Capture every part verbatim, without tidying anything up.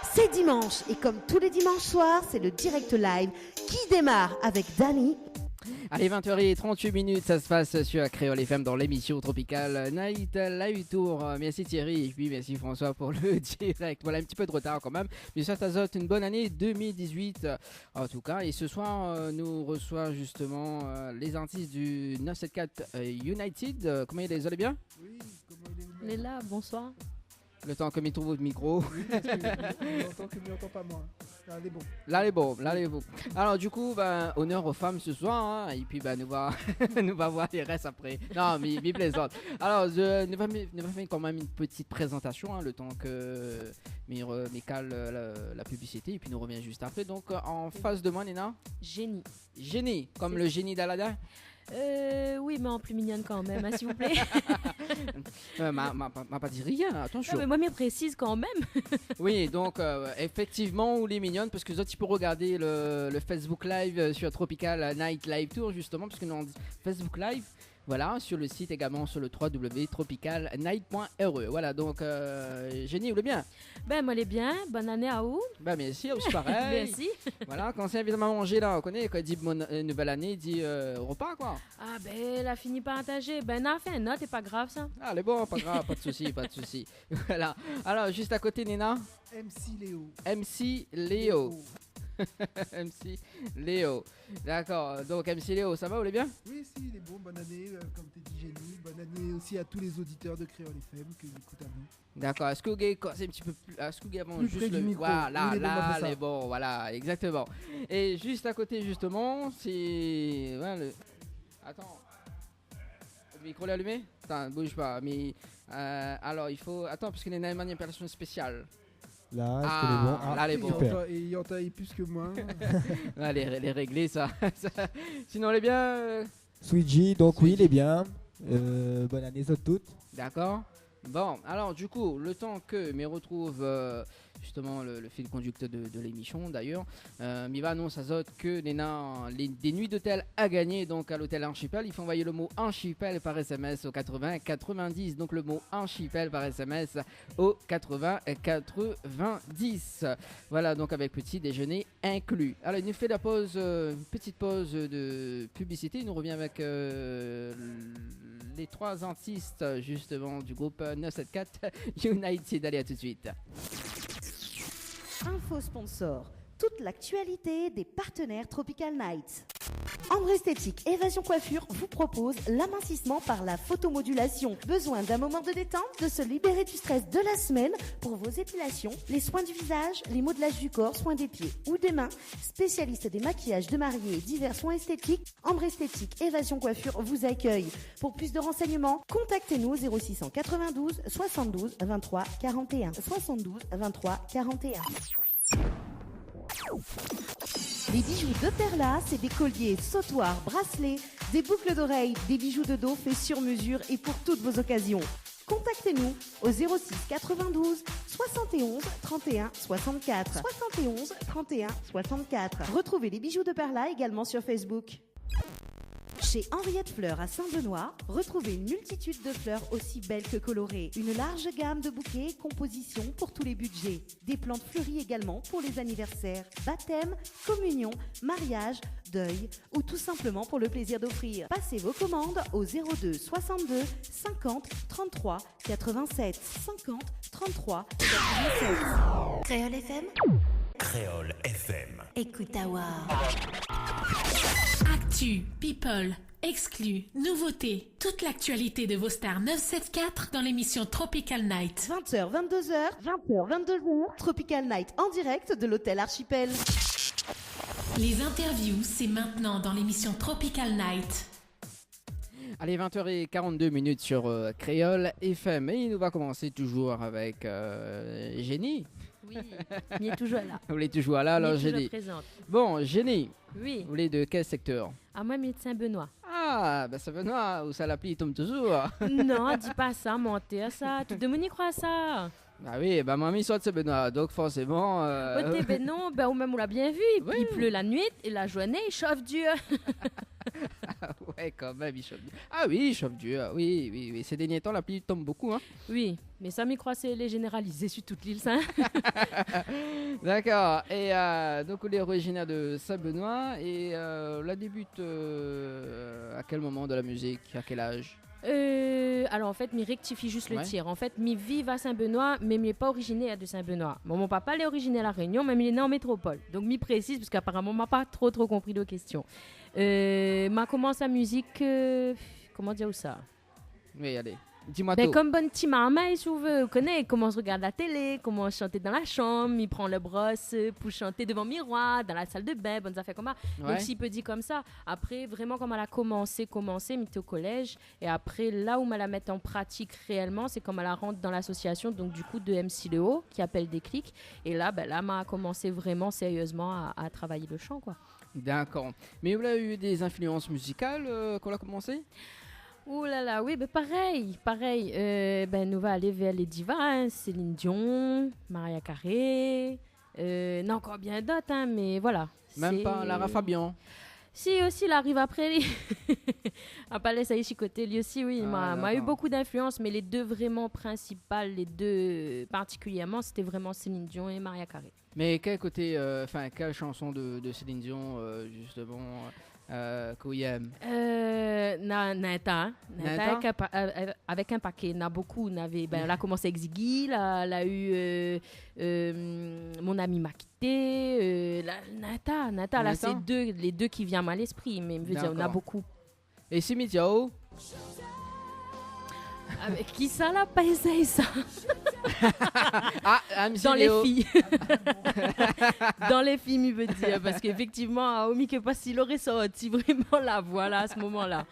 C'est dimanche et comme tous les dimanches soirs, c'est le direct live qui démarre avec Dany. Allez, vingt heures et trente-huit minutes, ça se passe sur Kréol F M dans l'émission Tropical Night Live Tour. Euh, merci Thierry et puis merci François pour le direct. Voilà, un petit peu de retard quand même. Mi souèt azot une bonne année deux mille dix-huit, euh, en tout cas. Et ce soir, euh, nou resoi justement, euh, les artistes du neuf sept quatre, euh, United. Euh, koman i lé, zot lé bien ? Oui, koman i lé, zot lé bien ? Lé la, bonsoir. Le tan ke mi trouv out mikro. Oui, parske mi, mi antan ke mi antan pa moin. La lé bon. La lé bon, la lé bon. Alor, du kou, bin, onèr o fanm se soir, in, épi, bin, nou va, nou va voir le rès apré. Non, mi, mi plézant. Alor, je, nou va, nou va fé kan mèm in ti prézantasion, in, le tan ke mi re-, mi kal, euh, la, la piblisité, épi nou revien zis apré. Donk, euh, an fas de moin, néna Jenny. Jenny, kom le zéni d'Aladin. Euh, oui, mé an pli mignonn kan mèm, in, s'il vous plaît. Euh, ma, ma, ma, ma pa di rien, atansion. Non, mé moin, mi présiz kan mèm. Oui, donk, euh, éfèktivman, ou lé mignonn, parske zot i pé rogard le, le Facebook Live, euh, sur Tropical Night Live Tour, justement, parske nou, Facebook Live, voilà, sur le site également, sur le trois w tropical night point r e. Voilà, donk, euh, Jenny, ou lé bien ? Bin, moin lé bien, bonne année à vous. Bin, mèrsi, osi parèy. Mèrsi. Voilà, kan sé invité manzé la, ou koné, kan i di bonne, euh, nouvèl ané, i di, euh, repa, koi. Ah, bin, la fini partazé. Bin, na fé in not, lé pa grav, sa. Ah, lé bon, pa grav, pa de sousi, pa de sousi. Voilà. Alor, zis a koté, néna M C Léo. M C Léo. Léo. M C Léo. Dakor. Donk, M C Léo, sa va, ou lé bien ? Oui, si, lé bon. Bonne année, euh, kom té di, Jenny. Bonne année aussi à tous les auditeurs de Kréol F M ke i ékout anou. Dakor. Èske ou gingn koz in ti pé pli, èske ou gingn pli pré du mikro. Voilà, oui, lé bon, la, lé bon, voilà, égzaktoman. É zis a koté, zistoman, sé, voilà, le, atann. Le mikro lé alimé ? Atann, bouz pa, mé, euh, alor, i fo, atann, parske néna in manipulasion spésial. La, èske lé bon ? Ah, la, lé bon. Super. I antan, i antan plis ke moin. Alé, lé réglé, sa. Sa. Sinon, lé bien, euh, Sweet G, donk oui, Sweet G. Lé bien. Euh, bonne année, zot tout. Dakor. Bon, alor, du kou, le tan ke mi retrouv, euh, zistoman, le, le fil kondiktèr de, de lémision, d'ayèr, euh, mi va anons azot ke néna lé, dé nuit d'otèl a gagné, donk, à l'hôtel Archipel. I fo anvoy le mo Archipel par S M S au quatre-vingts quatre-vingt-dix. Donk, le mo Archipel par S M S au quatre-vingts quatre-vingt-dix. Voilà, donk avèk petit déjeuner inclus. Alor, nou fé la poz, euh, petite pause de publicité. Nou revien avèk, euh, les trois artistes, justement, du groupe neuf sept quatre United. Allez, à tout de suite. Info sponsor, toute l'actualité des partenaires Tropical Night. Ambre Esthétique Évasion Coiffure vous propose l'amincissement par la photomodulation. Besoin d'un moment de détente, de se libérer du stress de la semaine pour vos épilations, les soins du visage, les modelages du corps, soins des pieds ou des mains, spécialiste des maquillages de mariés et divers soins esthétiques, Ambre Esthétique Évasion Coiffure vous accueille. Pour plus de renseignements, contactez-nous au zéro six cent quatre-vingt-douze soixante-douze vingt-trois quarante et un. Soixante-douze vingt-trois quarante et un. Les bijoux de Perla, c'est des colliers, sautoirs, bracelets, des boucles d'oreilles, des bijoux de dos faits sur mesure et pour toutes vos occasions. Contactez-nous au zéro six quatre-vingt-douze soixante et onze trente et un soixante-quatre. Soixante et onze trente et un soixante-quatre. Retrouvez les bijoux de Perla également sur Facebook. Chez Henriette Fleurs à Saint-Benoît, retrouvez une multitude de fleurs aussi belles que colorées. Une large gamme de bouquets et compositions pour tous les budgets. Des plantes fleuries également pour les anniversaires, baptême, communion, mariage, deuil ou tout simplement pour le plaisir d'offrir. Passez vos commandes au zéro deux soixante-deux cinquante trente-trois quatre-vingt-sept. Cinquante trente-trois quatre-vingt-sept. Kréol F M. Kréol F M. Écoute Awa. Actu, people, exclus, nouveautés, toute l'actualité de vos stars neuf sept quatre dans l'émission Tropical Night. Vingt heures, vingt-deux heures, vingt heures, vingt-deux heures, Tropical Night en direct de l'hôtel Archipel. Les interviews, c'est maintenant dans l'émission Tropical Night. Allez, vingt heures et quarante-deux minutes sur, euh, Kréol F M. É nou va komansé toujours avèk, euh, Jenny. Oui, mi lé toujours la. Ou lé toujours la, alor, Jenny. Mi lé toujours prézant. Bon, Jenny. Oui. Ou lé de kèl sèktèr ? Ah, moin, mi lé de Saint-Benoît. Ah, bin, Saint-Benoît, ousa la pli i tonm toujours. Non, di pa sa, mantèr sa. Tout demoun i kroi sa. Ah oui, bin, moin, mi sort Saint-Benoît, donk forséman, euh... Oté, bin non, bin, ou mèm, ou la bien vu. Oui. I plé la nuit é la zourné i shof dur. Ah ouais, kan mèm, i shof dir. Ah oui, i shof dir. Oui, oui, oui. Sé dernié tan, la pli i tonm bonpé, hein. Oui, mé sa, mi kroi sé lé zénéralizé su tout lil, sa. Dakor. É, euh, donk, ou lé orizinèr de Sin-Benoi. É, euh, la début, euh, a kèl moman dan la mizik, a kèl az ? Euh, alor, an fèt, mi réktifi zis le tir. Ouais. An fèt, mi viv a Sin-Benoi, mé mi lé pa orizinèr de Sin-Benoi. Bon, mon papa lé orizinèr La Rényon, mé mi lé né an métropol. Donk, mi présiz, parske aparaman, ma pa tro, tro konpri out késtion. Euh, ma komans la mizik, euh, koman dir aou sa ? Oui, alé. Di amoin tout. Bin, kom bann ti marmay, si ou vé, ou koné, i komans rogard la télé, i komans shanté dan la shanm, i pran le bros, euh, pou shanté dovan miroir, dan la sal de bin, bann zafèr konmsa. Ouais. Donk, si i pé dir konmsa. Apré, vréman, kan ma la komansé, komansé, mi té o kolèz. É apré, la ousa ma la mèt an pratik réèlman, sé kan ma la rant dan lasosiasion, donk, du kou, de M C Léo, ki apèl Déclic. É la, bin, la, ma la komansé vréman sérièzman a, a travay le shan, koi. Dakor. Mé ou la u dé zinflians mizikal, euh, kan ou la komansé ? Ou la la, oui, bin, parèy, parèy. Euh, bin, nou va alé vèr lé diva, hein, Céline Dion, Mariah Carey, euh, na ankor bien d'ot, hein, mé voilà. Mèm pa Lara Fabian ? Si, osi, la ariv apré li. A pa lès ali shikoté, li osi, oui. Ah, ma, ma u bonpé d'inflians, mé lé dé vréman prinsipal, lé dé partikilièrman, sété vréman Céline Dion é Mariah Carey. Mé kèl koté, euh, anfin, kèl shanson de, de Céline Dion, euh, zistoman, euh, ke ou i èm ? Euh, na, na in ta, hein. Na in ta ? Na in ta avèk in pa-, euh, avèk in paké, na bonpé. Navé, bin, la komans avèk Ziggy, la, la u, euh, euh, Mon ami m'a quitté, euh, la, na in ta, na in ta, la, sé dé, lé dé ki vien amoin a léspri, mé mi vé dir, na bonpé. Dakor. É si mi di aou ? Ah, mé kisa la pa éséy sa ? Ah, ah, monsieur Léo. Dan lé fiy. Dan lé fiy, mi vé dir, parske éfèktivman, ah, o mi ké pa si loré sorti vréman la voi la, a se moman-la.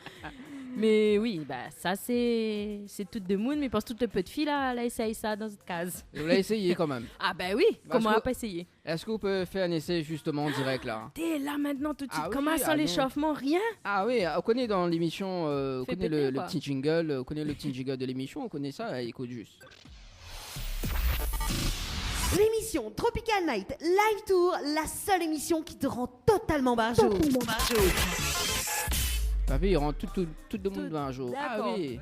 Mé oui, ba, sa sé, sé tout demoun, mé mi pans tout le pé de fiy la, la éséy sa dan zot kaz. Ou la éséyé kan mèm. Ah, ba oui, koman la pa éséyé ? Èske ou pé fé in ésé zistoman an dirèk la ? Dès là, maintenant, tout de suite, ah oui, comme ça, sans l'échauffement, rien. Ah oui, ou koné dan lémision, euh, ou koné le, le ti jingle, euh, ou koné le ti jingle de lémision, ou koné sa, ékout zis. L'émission Tropical Night Live Tour, la seule émission qui te rend totalement barjo. Totalement barjo. Ba oui, i rann tout, tout, tout demoun barjo. Tout, dakor. Ah oui.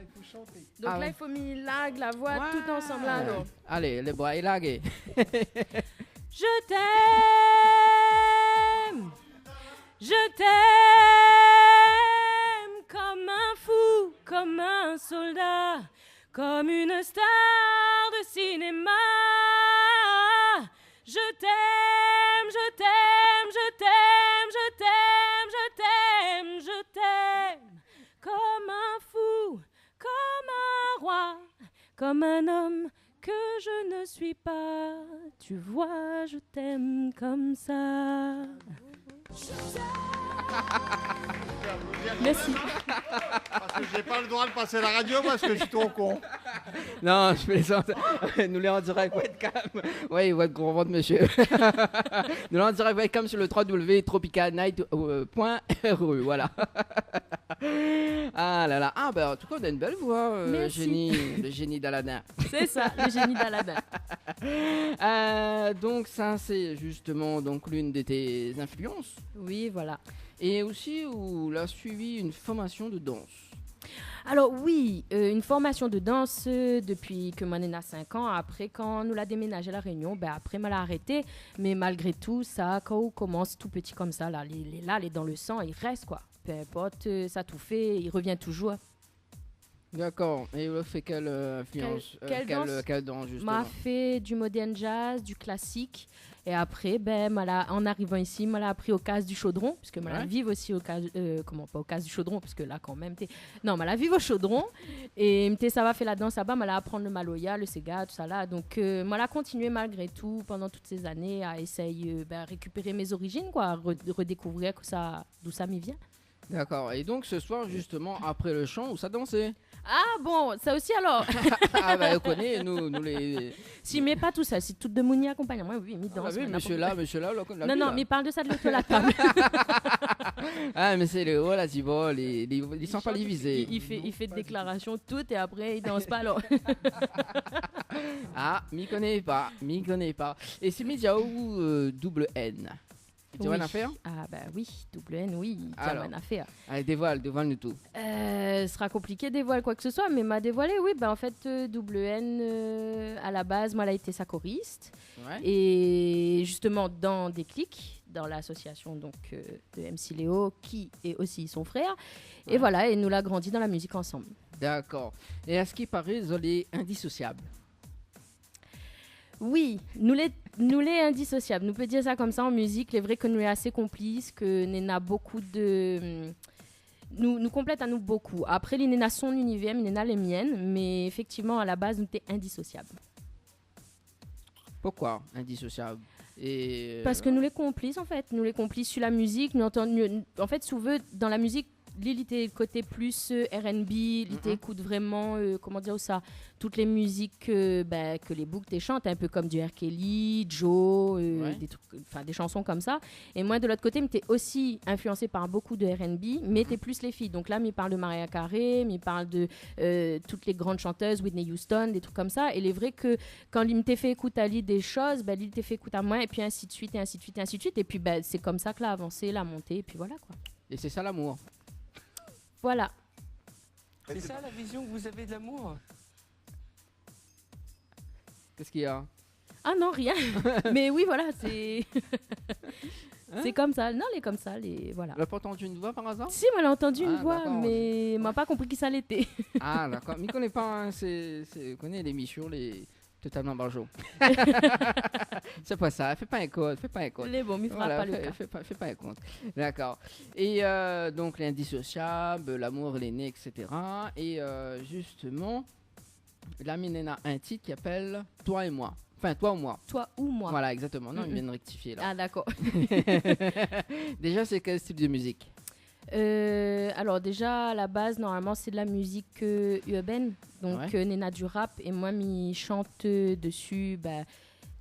Donk la, i fo mi larg la voi tout ansanm la, alor. Alé, lé bra lé largé. Je t'aime, je t'aime comme un fou, comme un soldat, comme une star de cinéma. Je t'aime, je t'aime, je t'aime, je t'aime, je t'aime, je t'aime comme un fou, comme un roi, comme un homme que je ne suis pas. Tu vois, je t'aime comme ça. Merci. Parce que j'ai pas le droit de passer la radio parce que je suis trop con. Non, je plaisante. Nou lé an dirèk webcam. Oui, votre grand ventre, monsieur. Nou lé an dirèk webcam sur le trois W tropical night point R E, voilà. Ah là là. Ah, ben, en tout cas, on a une belle voix, euh, Jenny, le génie d'Aladin. Merci. C'est ça, le génie d'Aladin. Euh, donc ça, c'est justement donc l'une de tes influences. Oui, voilà. Et aussi, ou la suivi une formation de danse. Alors oui, euh, une formation de danse, euh, depuis que moin néna cinq ans. Après, kan nou la déménajé La Réunion, ben après, moin la arété. Mais malgré tout, sa, kan ou komans tout pti konmsa, la, lé, lé la, lé dan le san, i rès, koi. Peu importe, euh, sa ou fé, i revien toujour. Dakor. É ou la fé kèl, euh, influans, kèl, euh, kèl dans, euh, kèl dans, justement ? Ma fé du modern jazz, du classique. É apré, ben, moin la, an arivan isi, moin la apri o Case du Chaudron, puisque moin la viv osi o Case, euh, koman, pa o Case du Chaudron, puisque la, kan mèm, té, non, moin la viv o Chaudron. É té sava fé la dans laba, moin la aprann le maloya, le séga, tout sa la. Donk, euh, moin la kontinié malgré tout, pandan tout sé zané, a éséy, euh, ben, rékipéré mé zorizine, koi, re-, redékouvrir kosa, d'ousa mi vien. Dakor. É donk, se soir, justement, apré le shan, ou sa dansé ? Ah bon, sa osi alor. Ah ba, ou koné, nou, nou lé... Si, mé pa tousèl, si tout demoun i akonpagn amoin, oui, mi dans, oui, moin, mésyé la, mésyé la, la, la... Non, non, mé parl de sa de l'oto la tab. Ah, mé sé le, voilà, ti voi, lé, lé, lé san pa lé vizé. I, i fé, i fé dé déklarasion, tout, é apré, i dans pa, alor. Ah, mi koné pa, mi koné pa. É si mi di aou, euh, double N ? Diamant afèr ? Ah bah oui, Double N, oui, Diamant afèr. Alé, dévoil, dévoil anou tout. Euh, sera compliqué dévoil quoi que ce soit, mé ma dévoilé, oui, bah en fait, euh, Double N, euh, à la base, moin la été sa korist. Ouais. É justement, dan Déclic, dan l'asosiasion donc, euh, de M C Léo, ki lé osi son frèr. Ouais. É voilà, é nou la grandi dan la mizik ansanm. Dakor. É a sak i paré, zot lé indisosiab. Oui, nou lé, nou lé indisosiab. Nou pé dir sa konmsa an mizik. Lé vré ke nou lé asé konplis, ke néna bokou de, nou, nou konplèt anou bokou. Apré, li néna son inivèr, mi néna le mien, mé éfèktivman, a la baz, nou té indisosiab. Poukoi indisosiab ? É, euh, parske nou lé konplis, an fèt. Nou lé konplis su la mizik, nou antann, nou, an fèt, si ou vé, dan la mizik, li, li té koté plis, euh, R and B, li té ékout vréman, euh, koman dir sa, tout lé mizik, euh, bin, ke lé boug té shant, in pé konm du R. Kelly, Joe, euh, dé trik, anfin, dé shanson konmsa. É moin, de l'ot koté, mi té osi influansé par bokou de R and B, mé té plis lé fiy. Donk la, mi parl de Mariah Carey, mi parl de, euh, tout lé gran shantèz, Whitney Houston, dé trik konmsa. É lé vré ke kan li té fé ékout ali dé shoz, bin, li té fé ékout amoin, épi insi de suit, é insi de suit, é insi de suit. Épi, bin, sé konmsa ke la avansé, la monté, épi voilà, koi. É sé sa, lamour. Voilà. C'est ça la vision que vous avez de l'amour ? Kosa i lé ? Ah non, rien. Mé oui, voilà, sé, sé konmsa. Non, lé konmsa, lé, voilà. Ou la pa antann in voi par azar ? Si, moin la antann in voi, mé moin la pa konpri kisa lété. Ah, dakor. Mi koné pa, hein, sé, sé, ou koné lémision, lé Totalman banjo. Sé pa sa, fé pa in kont, fé pa in kont. Lé bon, mi fé pa le ka. Voilà, fé, fé pa, fé pa in kont. Dakor. É, euh, donk, lé indisosiab, lamour lé né, et cetera. É, euh, justeman, la mi néna in tit ki apèl Toi et moi. Anfin, Toi ou moi. Toi ou moi. Voilà, exactement. Non, mi vien de rektifié la. Ah, dakor. Déza, sé kèl stil de mizik ? Euh, alor déza, a la baz, normalman, sé de la mizik, euh, urbaine. Donk, euh, néna du rap é moin, mi shant, euh, dési, ba,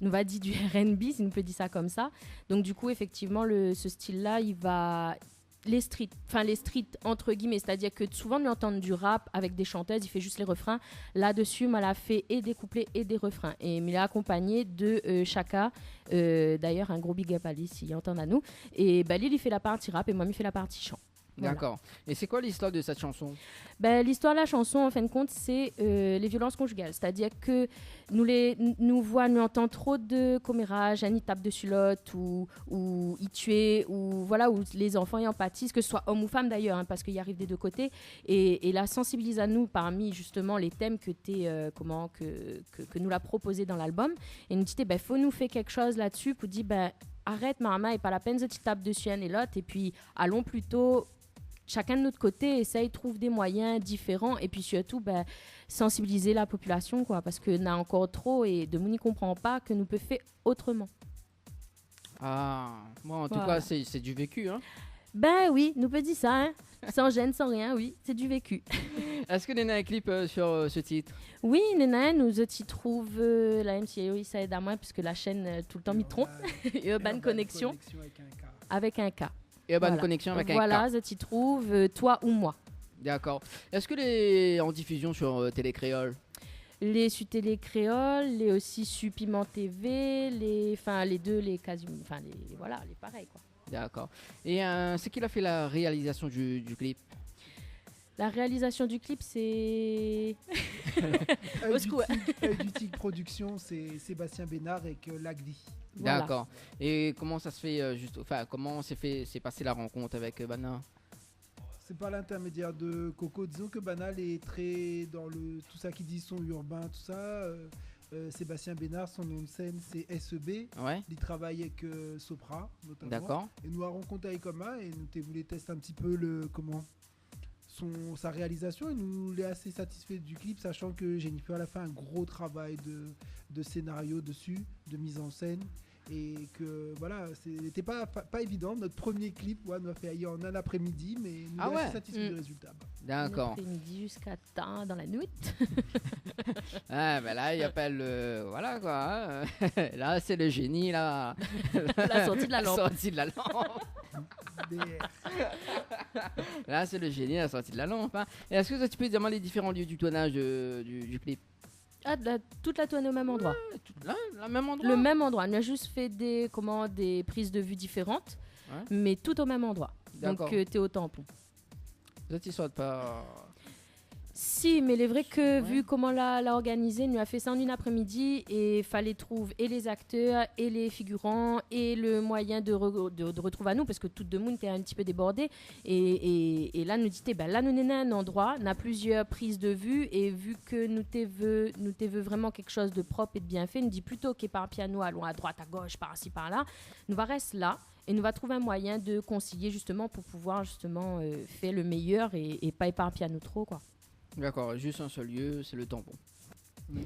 nou va dir du R and B, si nou pé dir sa konmsa. Donk, du kou, éfèktivman, le, se stil-la, li va, lé street, anfin, lé street, entre guillemets, sétadir ke souvan, nou antann du rap avèk dé shantèz, i fé zis lé refrin. La dési, moin la fé é dé kouplé é dé refrin. É mi la akonpagné de, euh, Chaka, euh, d'ayèr, in gro big up ali, si li antann anou. É, ba, li, li fé la parti rap é moin, mi fé la parti shan. Voilà. Dakor. É sé koi listoir de sèt shanson ? Bin, listoir la shanson, an fin de kont, sé, euh, lé violans konjigal. Sétadir ke nou lé, n-, nou voi, nou antann tro de koméraz, inn i tap dési lot, ou, ou i tué, ou, voilà, ou lé zanfan i anpatis, ke se soi om ou fam d'ayèr, hein, parske i ariv dé dé koté. É, é la sansibiliz anou parmi, justeman, lé tèm ke té, euh, koman, ke, ke, ke nou la propozé dan lalbom. É nou di, bin, fo nou fé kékshoz la-dsi pou dir, bin, arèt, marmay, pa la pèn zot i tap dési inn é lot, épi alon plito shakinn de nout koté, éséy trouv dé moiyin diféran, épi sirtou, bin, sansibiliz la popilasion, koi, parske na ankor tro, é demoun i konpran pa ke nou pé fé otreman. Ah, bon, an tou ka, sé, sé du vécu, hein. Bin oui, nou pé dir sa, hein. San zèn, san rien, oui, sé du vécu. Èske néna in klip, euh, sur, euh, se tit ? Oui, néna inn, nou zot i trouv, euh, la M C A O, i sa èd amoin, puiske la shèn, euh, toultan mi tronp. Urban Connection. Urban Connection avèk in K. Avèk in K. Urban Connection avèk in K. Voilà, zot i trouv, euh, Toi ou moi. Dakor. Èske lé an difizion sur, euh, Télé Kréol ? Lé sur Télé Kréol, lé osi sur Piment T V, lé, anfin, lé dé, lé kazi, anfin, lé, voilà, lé parèy, koi. Dakor. É, euh, sé ki la fé la réalizasion du, du klip ? La réalizasion du klip, sé Œil du Tigre, Œil du Tigre Production, sé Sébastien Bénard avèk, euh, Lagli. Voilà. Dakor. É koman sa sé fé, euh, zis, anfin, koman sé fé, sé pasé la rankont avèk, euh, banna ? Sé par l'intermédiaire de Coco. Disons que banna lé très dans le, tout sak i di son urbain, tout sa. Euh, euh, Sébastien Bénard, son nom de scène, sé S E B. Ouais. Li travay avèk, euh, Sopra, notamment. Dakor. É nou la rankont ali konmsa, é nou té voulé tèst in ti pé le, koman, son, sa réalizasion, é nou lé asé satisfé du clip, sachant que Jennifer la fé in gro travay de, de scénario dési, de mise en scène, é ke, voilà, sé, té pa, pa, pa évidan. Nout promié clip, ouais, nou la fé ali an in apré-midi, mé nou lé asé satisfé du rézilta. Ah ouais. Mm. Dakor. In apré-midi ziska tar dan la nuit. Ah, bin la, i apèl, euh, voilà, koi, hein. La, sé le génie, la. La sorti de la lampe. La sorti de la lampe. La, sé le génie, la sorti de la lampe, hein. É èske ou pé dir amoin lé diféran lieu du tournage de, du, du clip ? Ah, la, tout la tourn o mèm androi. Ouais, tout la, la mèm androi. Le mèm androi. Nou la zis fé dé, koman, dé priz de vi diféran, ouais, mé tout o mèm androi. Donk, dakor, euh, té o tanpon. Zot i sort pa ? Si, mé lé vré ke, ouais, vu koman la, la organizé, nou la fé sa an inn aprémidi é falé trouv é lé zaktèr, é lé figiran, é le moiyin de re-, de, de retrouv anou, parske tout demoun té in ti pé débordé. É, é, é la, nou di, té, bin, la, nou néna in androi, na plizièr priz de vi, é vu ke nou té vé, nou té vé vréman kékshoz de prop é de bien fé, nou di, plito ke éparpiy anou, alon a droit, a gosh, par isi, par la, nou va rès la, é nou va trouv in moiyin de konsilié, zistoman, pou pouvoir, zistoman, euh, fé le méyèr é, é pa éparpiy anou tro, koi. Dakor, zis in sèl lieu, sé le tanpon.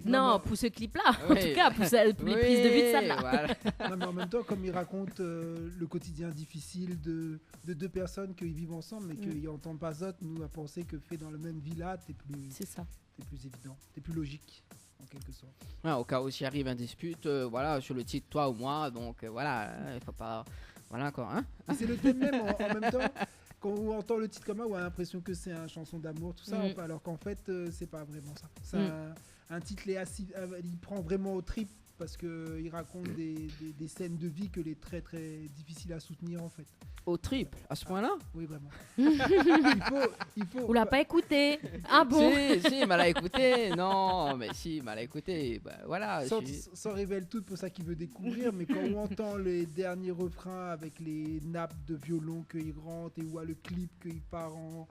Non, pou se klip-la, an tou ka, pou sa, pou lé priz de vi de sèl-la. Oui, voilà. Non, mé an mèm tan, kom i rakont, euh, le kotidien difisil de, de dé pèrsone ki viv ansanm, mé ki antann pa zot, nou, a pansé ke fé dan le mèm vila, té pli, sé sa, té pli évidan, té pli lozik, an kèlke sort. Ouais, o ka ousa i ariv in dispit, euh, voilà, sur le titre Toi ou moi, donk, euh, voilà, hein, i fo pa, voilà, koi, hein. Mé sé le tèm mèm, an, an mèm tan, kan ou antann le tit konmsa, ou na linprésion ke sé in shanson d'amour, tousa, mm, anfin, alor k'an fèt, euh, sé pa vréman sa. Sé, mm, in, in tit, lé asi-, euh, i pran vréman o trip, parske i rakont dé, dé, dé sèn de vi ke lé trè, trè difisil a soutenir, an fèt. O trip, a se poin-la ? Oui, vréman. I fo, i fo, ou la pa ékouté ? Ah bon ? Si, si, ma la ékouté. Non, mé si, ma la ékouté. Bin, voilà, san, si, san révél tout pou sak i vé dékouvrir, mé kan ou antann le dernié refrin avèk lé nap de violon ke i rant é ou voi le klip ke i par an,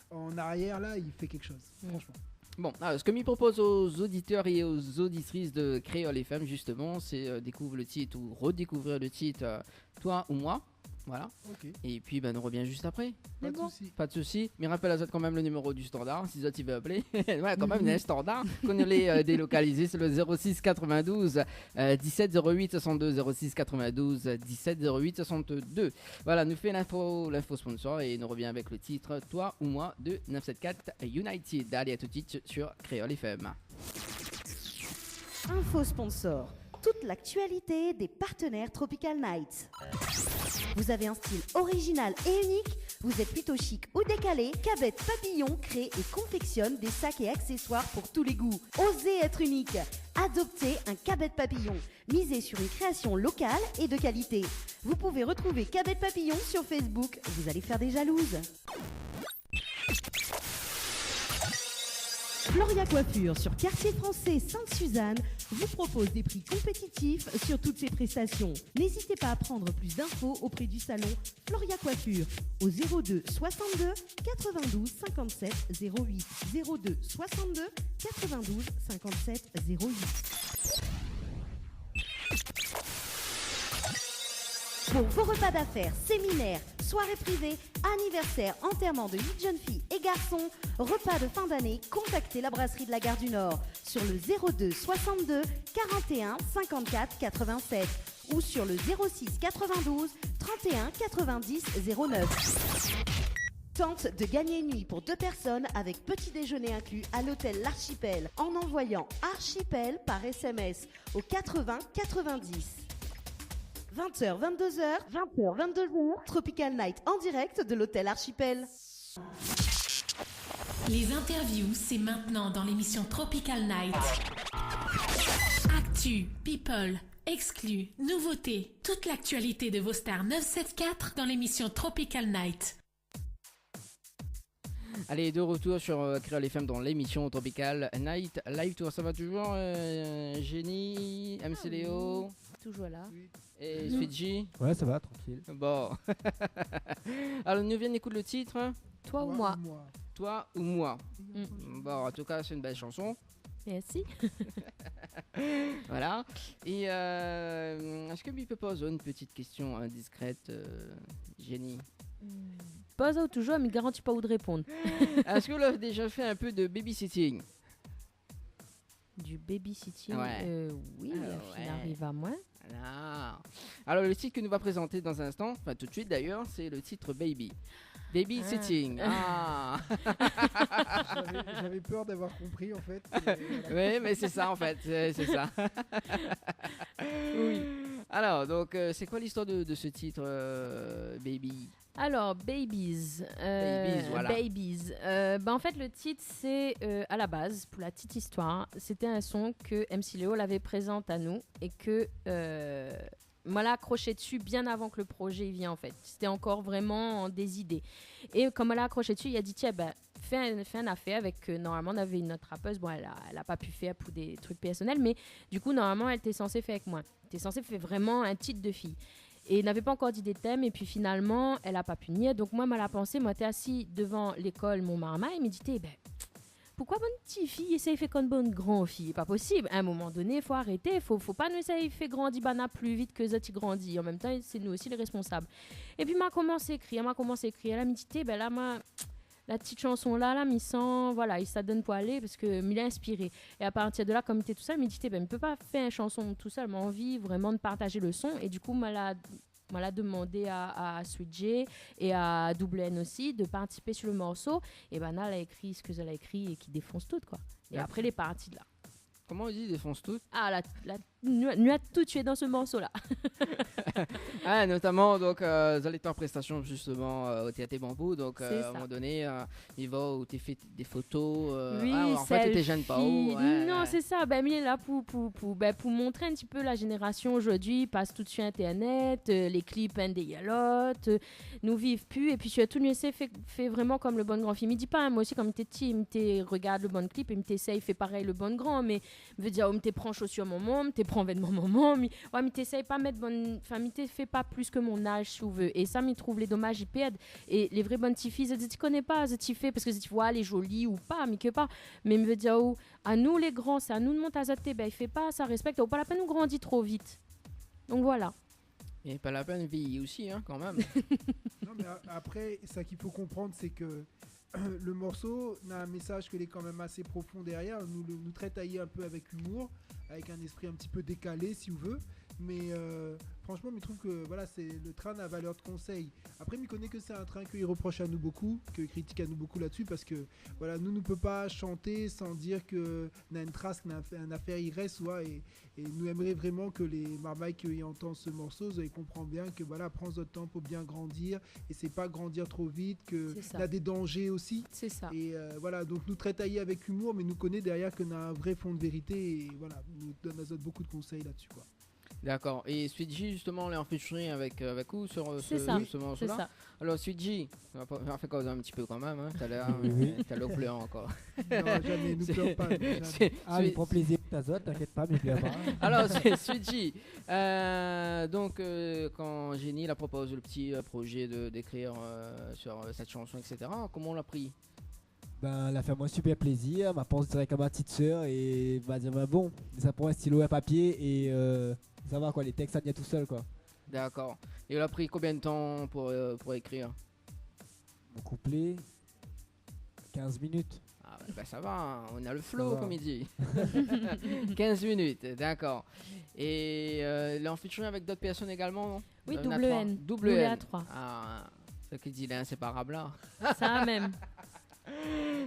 an arièr, la, i fé kékshoz, mm, fransheman. Bon, alor, sak mi propoz o zoditèr é o zoditris de Kréol F M, zistoman, sé, euh, dékouvrir le tit ou redékouvrir le tit, euh, Toi ou moi. Voilà. Ok. É pi, bin, nou revien zis apré. Pa de sousi. Pa de sousi. Mi rapèl azot kan mèm le niméro du standar, si zot i vé apélé. Ouais, kan mèm, néna in standar. Kan nou lé, euh, délokalizé, sé le zéro six quatre-vingt-douze, euh, dix-sept zéro huit soixante-deux, zéro six quatre-vingt-douze, dix-sept zéro huit soixante-deux. Voilà, nou fé l'info, l'info sponsor é nou revien avèk le tit Toi ou moi de neuf sept quatre United. Alé, à tout de suite sur Kréol F M. Info sponsor, toute l'actualité des partenaires Tropical Night. Vous avez un style original et unique ? Vous êtes plutôt chic ou décalé ? Cabette Papillon crée et confectionne des sacs et accessoires pour tous les goûts. Osez être unique. Adoptez un Cabette Papillon. Misez sur une création locale et de qualité. Vous pouvez retrouver Cabette Papillon sur Facebook. Vous allez faire des jalouses. Floria Coiffure sur Quartier Français Sainte-Suzanne vous propose des prix compétitifs sur toutes ses prestations. N'hésitez pas à prendre plus d'infos auprès du salon Floria Coiffure au zéro deux soixante-deux quatre-vingt-douze cinquante-sept zéro huit, zéro deux soixante-deux quatre-vingt-douze cinquante-sept zéro huit. Pour vos repas d'affaires, séminaires, soirées privées, anniversaire, enterrement de vie de jeune fille et garçon, repas de fin d'année, contactez la brasserie de la Gare du Nord sur le zéro deux soixante-deux quarante et un cinquante-quatre quatre-vingt-sept ou sur le zéro six quatre-vingt-douze trente et un quatre-vingt-dix zéro neuf. Tente de gagner une nuit pour deux personnes avec petit déjeuner inclus à l'hôtel L'Archipel en envoyant Archipel par S M S au quatre-vingts quatre-vingt-dix. Vingt heures, vingt-deux heures, vingt heures, vingt-deux heures, Tropical Night en direct de l'hôtel Archipel. Les interviews, c'est maintenant dans l'émission Tropical Night. Actu, people, exclus, nouveautés, toute l'actualité de vos stars neuf sept quatre dans l'émission Tropical Night. Allez, de retour sur, euh, Kréol F M dans l'émission Tropical Night Live Tour. Ça va toujours, euh, Jenny, M C Léo ? Ah oui, toujours là. Oui. Et Sweet J ? Ouais, ça va, tranquille. Bon. Alors, nou vien ékout le titre, hein ? Toi ou moi. Toi ou moi. Mm. Bon, en tout cas, c'est une belle chanson. Merci. Voilà. Et, euh, èske mi pé poz aou une petite question indiscrète, euh, Jenny ? Hmm. Poz aou toujours, mi garanti pa ou de répondre. Èske ou la déjà fait un peu de babysitting ? Du babysitting, ouais. Euh, oui, ah, la fine ouais. Arrive à moi. Voilà. Alors, le titre que nous va présenter dans un instant, enfin tout de suite d'ailleurs, c'est le titre Baby. Babysitting. Ah. Ah. J'avais, j'avais peur d'avoir compris, en fait. Euh, voilà. Oui, mais c'est ça, en fait. C'est, c'est ça. Oui. Alors, donc, euh, c'est quoi l'histoire de, de ce titre, euh, Baby ? Alors, Babies, euh, Babies, voilà. Babies. Euh, ben, en fait, le titre, c'est, euh, à la base, pour la petite histoire, c'était un son que M C Léo l'avait présenté à nous et que, euh, moi, la accroché dessus bien avant que le projet i vien, en fait. C'était encore vraiment des idées. Et comme elle a accroché dessus, il a dit, tiens, ben, fais un, fais un affaire avec, euh, normalement, on avait une autre rappeuse. Bon, elle a, elle a pas pu faire pour des trucs personnels, mais du coup, normalement, elle était censée faire avec moi. Té sansé fé vréman in tit de fiy. É navé pa ankor di dé tèm, épi finalman, èl la pa pu ni. Donk moin, ma la pansé, moin té asi dovan lékol, mon marmay, mi di, té, bin, poukosa bann ti fiy i éséy fé konm bann gran fiy ? Pa posib. A in moman doné, fo arété, fo, fo pa nou éséy fé grandi banna pli vit ke zot i grandi. An mèm tan, sé nou osi lé résponsab. Épi ma komans ékri, ma komans ékri, la mi di, té, bin la, moin, la ti shanson la, la, mi san, voilà, i sa donn pou alé, parske mi lé inspiré. É a partir de la, kom mi té tousèl, mi di, té, bin, mi pé pa fé in shanson tousèl, ma anvi vréman de partaz le son. É du kou, ma la, ma la demandé a, a Sweet J é a Double N osi de partisipé su le morso. É banna la ékri sak zot la ékri é ki défons tout, koi. É apré, lé parti de la. Koman i di, défons tout ? A, la, la, nou, nou la tout tué dan se morso la. A, notaman, donk, euh, zot lété an prestasion, zistoman, euh, o Téat Bambou. Donk, euh, a in moman doné, euh, i voi ou té fé dé foto, euh, oui, a, an fèt, ou té zèn pa, selfie. Non, sé sa. Bin, mi lé la pou, pou, pou, bin, pou montré in ti pé la zénérasion zordi, i pas tout su internet, euh, lé klip, inn dèrièr lot, euh, nou viv pu, épi sirtou nou éséy fé, fé vréman konm le bann gran fiy. Mi di pa, moin osi, kan mi té ti, mi té rogard le bann klip é mi té éséy fé parèy le bann gran, mé, mi vé dir, mi té pran shosir momon, mi té pran vètman momon, mi, ouais, mi té éséy pa mèt bann, anfin, mi té fé pa plis ke mon az, si ou vé. É sa, mi trouv lé domaz i pèrd. É lé vré bann ti fiy, zot i koné pa, zot i fé parske zot i voi lé zoli ou pa, mi ké pa. Mé mi vé dir, anou lé gran, sé anou de mont azot, té, bin, i fé pa sa, réspèk, ou pa la pèn ou grandi tro vit. Donk voilà. É pa la pèn vieyi osi, in, kanmèm. Non, mé a-, apré, sak i fo konprann, sé ke le morso na in mésaz ke lé kanmèm asé profon dèrièr. Nou le, nou trèt ali in pé avèk imour, avèk in éspri in ti pé dékalé, si ou vé. Mé, euh, fransman, mi trouv ke, voilà, sé, le trin na valèr de konsèy. Apré, mi koné ke sé in trin ke i reprosh anou bokou, ke i kritik anou bokou la-dsi, parske, voilà, nou, nou pé pa shanté san dir ke na in tras, na in, in afèr i rès, ouais, é É nou èmré vréman ke lé marmay ke i antann se morso, zot i konpran bien ke, voilà, pran zot tan pou bien grandir, é sé pa grandir tro vit, ke na dé danzé osi. Sé sa. É, euh, voilà, donk nou trèt ali avèk imour, mé nou koné dèrièr ke na in vré fon de vérité, é voilà, nou donn azot bokou de konsèy la-dsi, koi. Dakor. É Sweet J, zistoman, lé an featuring avèk, euh, avèk ou sur, euh, se, se morso-la. Sé sa, sé sa. Alor, Sweet J, nou va pa, nou va fé koz in ti pé kanmèm, in, talèr, oui, oui, talèr ou plèr ankor. Non, zamé, nou plèr pa, nou, zamé. Sé, sé, ah, mi pran plézir avèk azot, t'inquiète pas, mi plèr pa. Alor, sé, Sweet J, euh, donk, euh, kan Jenny la propoz le ti, euh, projé de, d'ékrir, euh, sur, euh, sèt shanson, et cetera, koman ou la pri ? Bin, la fé amoin super plézir, ma pans dirèk a ma ti sèr é ma di, bin, bon, sa pran in stilo, in papié é, euh, sa va, koi, lé tèks sa i vien tousèl, koi. Dakor. É ou la pri konbien de tan pou, euh, pou ékrir ? Mon kouplé, kinz minit. Ah, bin, sa va, in, nou na le flow, sa va, konm i di. Kinz minit, dakor. É, euh, lé an featuring avèk dot pèrsone égalman, non ? Oui, euh, Double N. Double N. Nou lé a troi. Ah, sak i di lé inséparab, la. Sa mèm.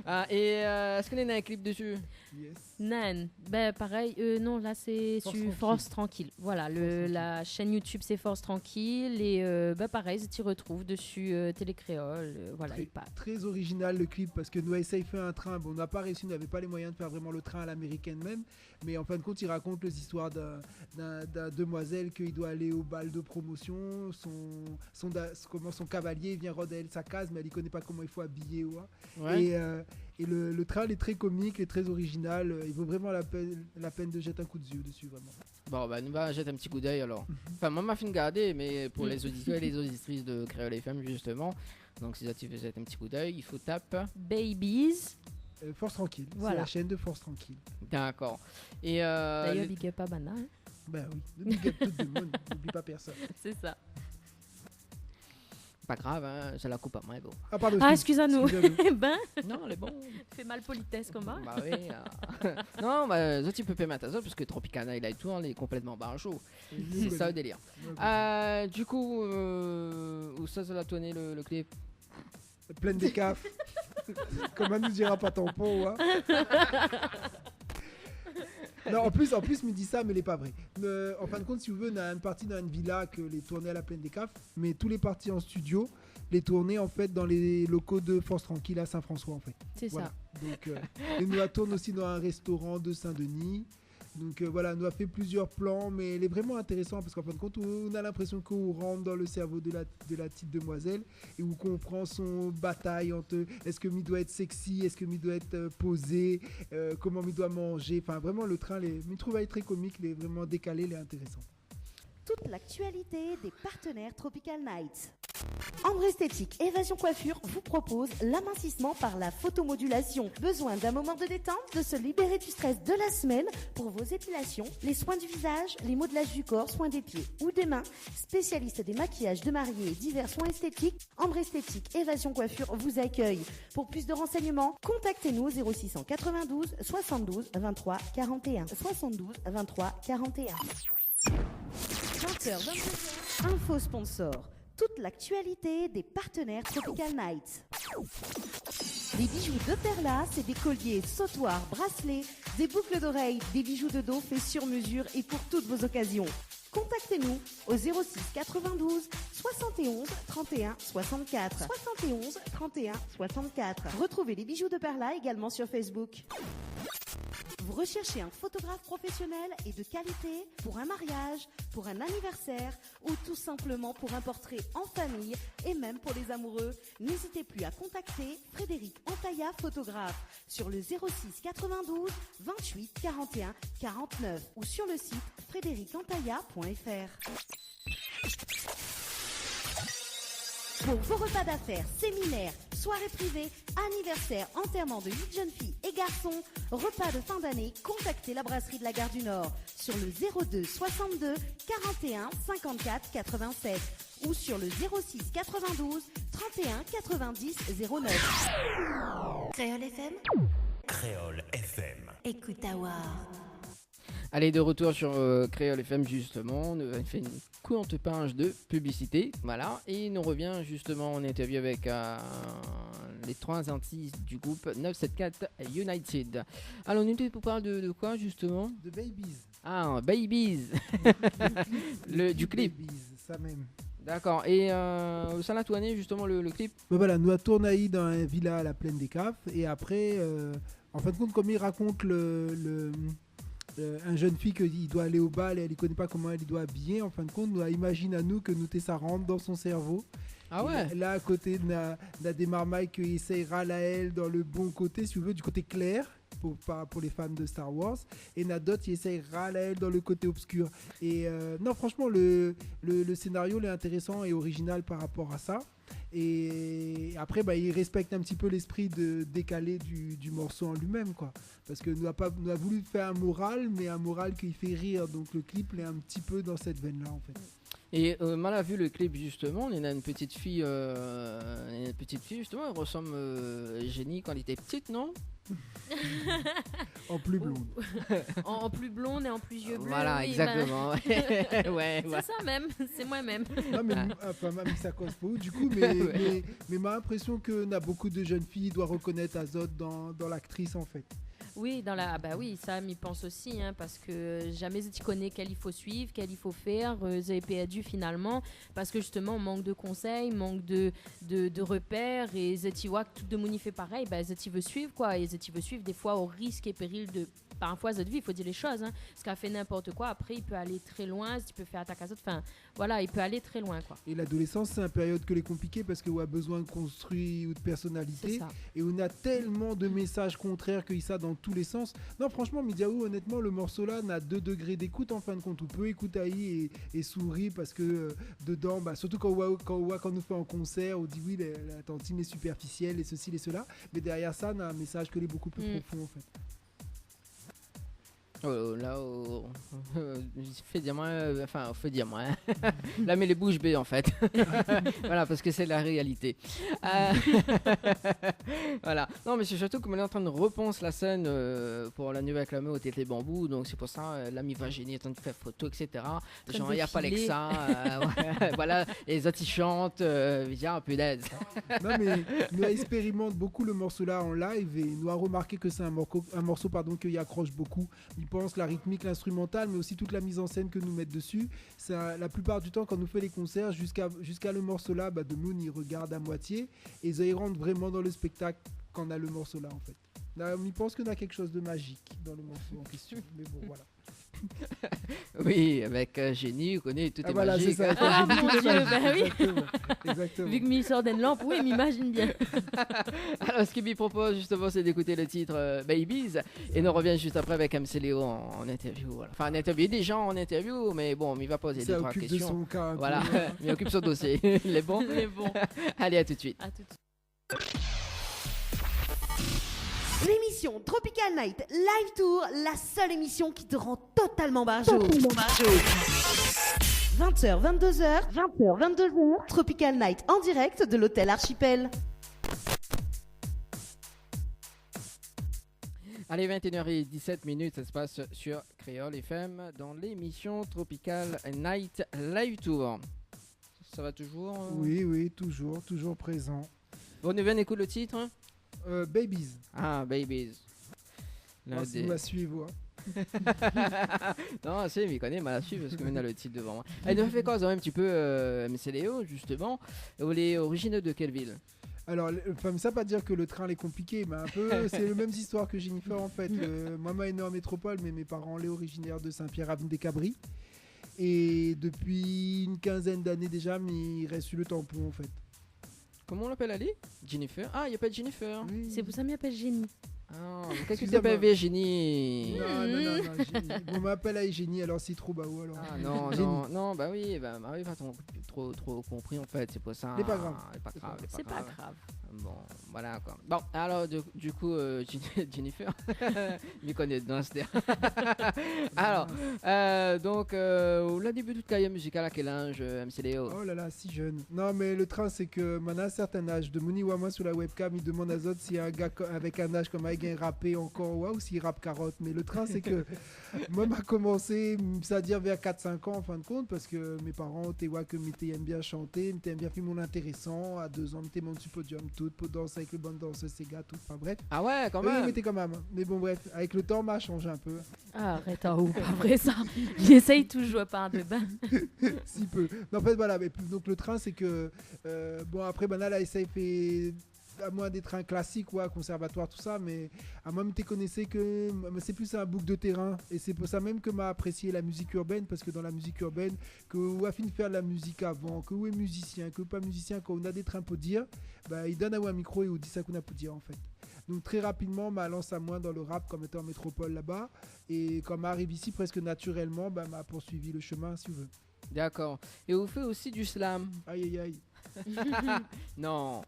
Ah, é, euh, èske néna in klip dési ? Yes. Nan, bin, parèy, euh, non, la, sé su Force Tranquille. Force Tranquille. Voilà, le, Force Tranquille, la shèn YouTube, sé Force Tranquille. É, euh, bin, parèy, zot i retrouv dési, euh, Télé Kréol, euh, voilà, i parl. Très, très original, le clip, parske nou la éséy fé in trin. Bon, nou la pa réisi, nou navé pa lé moiyin de fé vréman le trin a l'américaine mèm. Mé an fin de kont, i rakont lé zistoir d'in, d'in, d'in demwazèl ke i doi alé o bal de promosion, son, son da-, koman son kavalié i vien rod aèl sa kaz, mé èl i koné pa koman i fo abiyé, ouais. Ouais. É, euh, é le, le trin lé trè komik, lé trè orizinal, euh, i vo vréman la pèn, la pèn de zèt in kou d'zié dési, vréman. Bon, bin, nou va zèt in ti kou d'èy, alor. Mhm. Anfin, moin, ma fine gardé, mé pou lé zoditèr é lé zoditris de Kréol F M, zistoman, donk, si zot i vé zèt in ti kou d'èy, i fo tap Babies. Euh, Force Tranquille. Voilà. C'est la chaîne de Force Tranquille. Dakor. É, euh, d'ayèr, le big up a banna, in. Bin oui, big up tout le moun, n'oublie pas personne. Sé sa. Pa grav, in, sa la koup amoin, bon. Ah, pardon, excuse-nous. Ah, excuse anou. Excuse anou. Bin. Non, lé bon. Fé malpolitès konmsa. Ba oui, euh. Non, ba, zot i pé pa mèt azot, parske Tropicana, li lé tourn, li lé konplètman barjo. Sé sa le délir. Ouais, ouais. Euh, du kou, euh, ousa sa la tourné le, le clip ? Plaine des Cafres. Koman nou dira pa Tampon, ouais. Non, an plis, an plis, mi di sa, mé lé pa vré. Euh, an fin de kont, si ou vé, nou na in parti dan in vila ke lé tourné a la Plaine des Cafres, mé tout lé parti an studio, lé tourné, an fèt, dan lé loko de Force Tranquille à Saint-François, an fèt. Sé sa. Voilà. Donk, euh, é nou la tourn osi dan in restoran de Saint-Denis. Donk, euh, voilà, nou la fé plizièr plan, mé lé vréman intérésan parske an fin de kont, ou, ou na linprésion ke ou rant dan le sèrvo de la, de la ti demwazèl é ou konpran son batay ant èske mi doi èt sexy, èske mi doi èt, euh, pozé, euh, koman mi doi manzé. Anfin, vréman, le trin, lé, mi trouv ali tré komik, lé vréman dékalé, lé intérésan. Toute l'actualité des partenaires Tropical Night. Ambre Esthétique Évasion Coiffure vous propose l'amincissement par la photomodulation. Besoin d'un moment de détente, de se libérer du stress de la semaine ? Pour vos épilations, les soins du visage, les modelages du corps, soins des pieds ou des mains, spécialiste des maquillages de mariée et divers soins esthétiques, Ambre Esthétique Évasion Coiffure vous accueille. Pour plus de renseignements, contactez-nous au zéro six cent quatre-vingt-douze soixante-douze vingt-trois quarante et un. Soixante-douze vingt-trois quarante et un. Vingt heures, vingt-deux heures. Info sponsor. Toute l'actualité des partenaires Tropical Night. Les bijoux de Perla, c'est des colliers, sautoirs, bracelets, des boucles d'oreilles, des bijoux de dos faits sur mesure et pour toutes vos occasions. Contactez-nous au zéro six quatre-vingt-douze soixante et onze trente et un soixante-quatre. Soixante et onze trente et un soixante-quatre. Retrouvez les bijoux de Perla également sur Facebook. Vous recherchez un photographe professionnel et de qualité pour un mariage, pour un anniversaire ou tout simplement pour un portrait en famille et même pour les amoureux ? N'hésitez plus à contacter Frédéric Antaya, photographe, sur le zéro six quatre-vingt-douze vingt-huit quarante et un quarante-neuf ou sur le site frédéric antaya point F R. Pour vos repas d'affaires, séminaires, soirées privées, anniversaire, enterrement de vie de jeune fille et garçon, repas de fin d'année, contactez la brasserie de la Gare du Nord sur le zéro deux soixante-deux quarante et un cinquante-quatre quatre-vingt-sept ou sur le zéro six quatre-vingt-douze trente et un quatre-vingt-dix zéro neuf. Kréol F M. Kréol F M. Écoute à voir. Allez, de retour sur, euh, Kréol F M, justement. On, euh, fait une courte page de publicité. Voilà. Et nous revient justement en interview avec, euh, les trois artistes du groupe neuf sept quatre United. Alors, nou té pou parl de, de quoi, justement ? De Babies. Ah, Babies. Le clip, le clip, le, du clip. Babies, sa mèm. D'accord. Et, euh, sa la tourné, justement, le, le clip ? Ben voilà, nou la tourn ali dan in vila a la Plaine des Cafres. É apré, euh, an fin de kont, kom li rakont le, le, euh, in jenn fi ke li doi alé o bal é li koné pa koman li doi abiyé, an fin de kont, nou la imazine anou ke nou té sa rant dan son sèrvo. Ah ouais. É la, la, a koté, na, na dé marmay ki éséy ral aèl dan le bon koté, si ou vé, du koté klèr, pou, pa, pou lé fan de Star Wars, é na dot ki éséy ral aèl dan le koté obskir. É, euh, non, franchman, le, le, le sénario, lé intérésan é orizinal par rapor a sa. É apré, ba, li rèspèk in ti pé léspri de, dékalé du, du morso an li mèm, koi. Parske nou la pa, nou la voulu fé in moral, mé in moral ki fé rir. Donk le clip, lé in ti pé dan sèt vèn-la, an fèt. É, euh, moin la vu le clip, justement, néna in ti fi, euh, in ti fi, justement, èl i resanm, euh, Jenny kan èl té ptit, non ? En plus blonde. En, en plus blonde et en plus yeux bleus, voilà, oui, exactement. Ouais, sé sa mèm, sé moin mèm. Non, mé, anfin, mi sa koz pou ou, du kou, mé, ouais, mé, mé ma linprésion ke na bonpé de jenn fi i doi rekonèt azot dan, dan laktris, an fèt. Oui, dan la, ah ba oui, sa, mi pans osi, hein, parske, euh, zamé zot i koné kèl i fo suiv, kèl i fo fèr, euh, zot lé pèrdu finalman, parske justement, mank de konsèy, mank de, de, de repèr, é zot i voi ke tout demoun i fé parèy, ba, zot i vé suiv, koi, é zot i vé suiv défoi o risk é péril de, parfoi, zot vi, fo dir lé shoz, hein, parske fé ninport koi, apré, i pé alé tré loin, i pé fé atak azot, anfin, voilà, i pé alé tré loin, koi. É ladolésans, sé in périod ke lé konpliké parske ou la bezoin konstrui out pèrsonalité. Sé sa. É ou na tèlman de mésaz kontrèr ke sa dan tou lé sans. Non, franchman, mi di aou, onètman, le morso-la na dé dégré d'ékout, an fin de kont. Ou pé ékout ali é, é souri parske, euh, dedan, ba, sirtou kan ou voi, kan ou voi, kan nou fé in konsèr, ou di, oui, la, la tantine lé sipèrfisièl é sesi é sela. Mé dèrièr sa, na in mésaz ke lé bonpé pli, mm, profon, an fèt. Oh, la, oh, euh, fé dir amoin, euh, anfin, fé dir amoin. La, mé lé boush bé, an fèt. Voilà, parske sé la réalité. Euh, voilà. Non, mé sé sirtou ke mi lé antrin de repans la sèn, euh, pou la Nouvèl Klamè o Tété Bambou. Donk, sé pou sa, euh, la, mi voi Jenny antrin de fèr foto, et cetera. Antrin de défilé. Genre, na pa lé ke sa, euh, ouais, voilà, lé zot i shant, euh, mi di, ah, punèz. Non, mé nou la éspérimant bonpé le morso-la an live é nou la remarké ke sé in morso, in morso, pardon, ke i akrosh bonpé. I pans la ritmik, l'instrumantal, mé osi tout la miz an sèn ke nou mèt desi. Sé, la plipar di tan, kan nou fé lé konsèr, ziska, ziska le morso la, ba, demoun i rogard a moitié, é zot i rant vréman dan le spéktak kan na le morso la, an fèt. Na, mi pans ke na kékshoz de mazik dan le morso an késtion. Mé bon, voilà. Oui, avèk, euh, Jenny, ou koné, tout lé mazik. Ah, voilà, sé sa, hein. Ah, mon Dieu, bah oui. Exactement, exactement. Vu ke mi sort d'in lanp, oui, mi imazine bien. Alors, ce que mi propose, justement, c'est d'écouter le titre, euh, Babies. Et nous revenons juste après avec M C Léo en, en interview, voilà. Enfin, en interview, déjà en interview, mais bon, mi va poser deux, trois questions. Sa i okip de son ka in pé, hein. Voilà, mi okip son dosié. Lé bon ? Lé bon. Allez, à tout de suite. À tout de suite. L'émission Tropical Night Live Tour, la seule émission qui te rend totalement barjo. Totalement barjo. Vingt heures, vingt-deux heures, vingt heures, vingt-deux heures, Tropical Night en direct de l'hôtel Archipel. Allez, vingt et une heures et dix-sept minutes, ça se passe sur Kréol F M dans l'émission Tropical Night Live Tour. Ça va toujours, euh ? Oui, oui, toujours, toujours présent. Bon, nou vien ékout le titre, hein ? Euh, Babies. Ah, Babies. L'un des... Bon, si ou va suiv, hein. Non, sé, mi koné, ma la suiv parske mi na le titre devan moin. É nou fé koz in ti pé, euh, M C Léo, justement. Ou lé originèr de quelle ville ? Alors, le, enfin, sa pa dir ke le trin lé konpliké, mé in pé, sé le mèm zistoir ke Jennifer, an fèt. Le, moin, moin lé né an métropol, mé mé paran lé originèr de Saint-Pierre-Avenue-des-Cabris. É dopi in kinzèn d'ané déza, mi rès su le Tampon, an fèt. Koman i apèl ali ? Jennifer ? Ah, i apèl Jennifer. Oui. Sé pou sa mi apèl Jenny. Ah, mé kosa ou apèl Virginie ? Excusez-moi. Non, non, non, non, Jenny. Bon, mi apèl ali Jenny, alor sé tro ba ou, alor. Ah, non, Jenny. Non, non, bah oui, bah, Marie va tro, tro, tro konpri, an fèt, sé pou sa. Lé pa grav. Lé pa grav, lé pa grav. Sé pa grav. Bon, voilà, koi. Bon, alor, du, du coup, euh, Jen-, Jennifer, mi koné dan sté. Alors, euh, donc, euh, ou la début out karièr mizikal a kèl az, euh, M C Léo ? Oh là là, si jeune. Non, mé le trin, sé ke moin na in sèrtin az, demoun i oi amoin su la webcam, i demann azot si in gars ko-, avèk in az konm moin i gingn rapé ankor, ouais, ou si i rap karot. Mé le trin, sé ke moin, ma komansé, m-, sétadir vèr kat, sink an, an fin de kont, parske mé paran té oi ke mi té èm bien shanté, mi té èm bien fé mon intérésan. A dé zan, mi té mont su podium, tout, pou dans avèk le bann dansèz séga, tout, enfin bref. Ah ouais, kan mèm. Oui, mé té kan mèm. Mé bon, bref, avèk le tan, ma shanj in pé. Ah, arèt, oh, pa vré sa. J'essaye toujours par de bain. Si pé. Non, an fèt, voilà, mé donk le trin, sé ke, euh, bon, apré, banna la éséy fé amoin dé trin klasik, ouais, konsèrvatoir, tout sa, mé amoin, mi té koné ke, mé sé plis in boug de térin, é sé pou sa mèm ke ma apresié la mizik irbèn, parske dan la mizik irbèn, ke ou la fine fé la mizik avan, ke ou lé mizisien, ke ou lé pa mizisien, kan ou na dé trin pou dir, ba, i donn aou in mikro é ou di sak ou na pou dir, an fèt. Donk, trè rapidman, ma lans amoin dan le rap, konm étan an métropol laba, é kan ma ariv isi, prèsk natirèlman, ba, ma poursuivi le shemin, si ou vé. D'accord. Et vous faites aussi du slam ? Aïe, aïe, aïe. Non.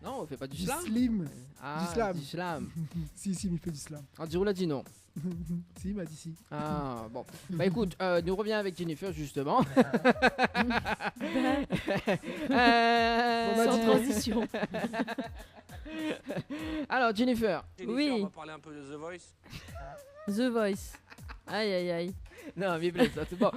Non, on fait pas du slam. Du slim. Ah, du slam. Du slam. Si, si, mi fé du slam. Ah, du coup, là, dis non. Si, ma di si. Ah, bon. Bah, écoute, euh, nous reviens avec Jennifer, justement. Euh, sans transition. Alors, Jennifer. Jennifer, oui, on va parler un peu de The Voice. The Voice. Aïe, aïe, aïe. Non, mi plaisantes. Bon,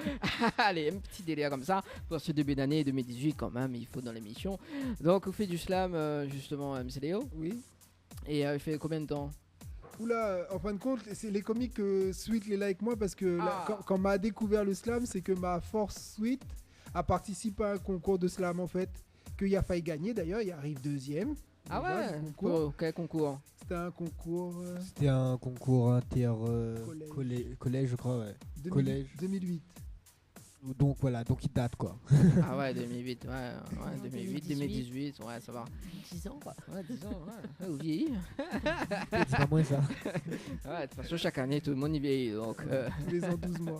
allez, un petit délire comme ça pour ce début d'année deux mille dix-huit quand même, il faut dans l'émission. Donc, ou fé du slam, euh, justement, M C Léo. Oui. Et, euh, i fé konbien de tan ? Oula, an fin de kont, sé lé komik ke Sweet lé la avèk moin, parske la, kan, kan ma dékouvèr le slam, sé ke ma force Sweet a partisip a in konkour de slam, an fèt, ke li la fay gagné, d'ayèr, li ariv dezièm. Ah ouais ? Déza, le konkour. Pou kèl konkour ? Sété in konkour, euh, sété in konkour inter, euh, kolèz, kolèz, je crois, ouais. Deux mille, kolèz. Deux mille huit. Donk voilà, donk i dat, koi. Ah ouais, deux mille huit, ouais, ouais, non, deux mille huit, deux mille dix-huit. Deux mille dix-huit, ouais, sa va. Dix an, koi. Ouais, dix an, ouais. Ouais, ou vieilli. Di pa moin sa. Ouais, de tout fason, shak ané, tout le moun i vieilli, donk, euh. Tous les ans, douze mois.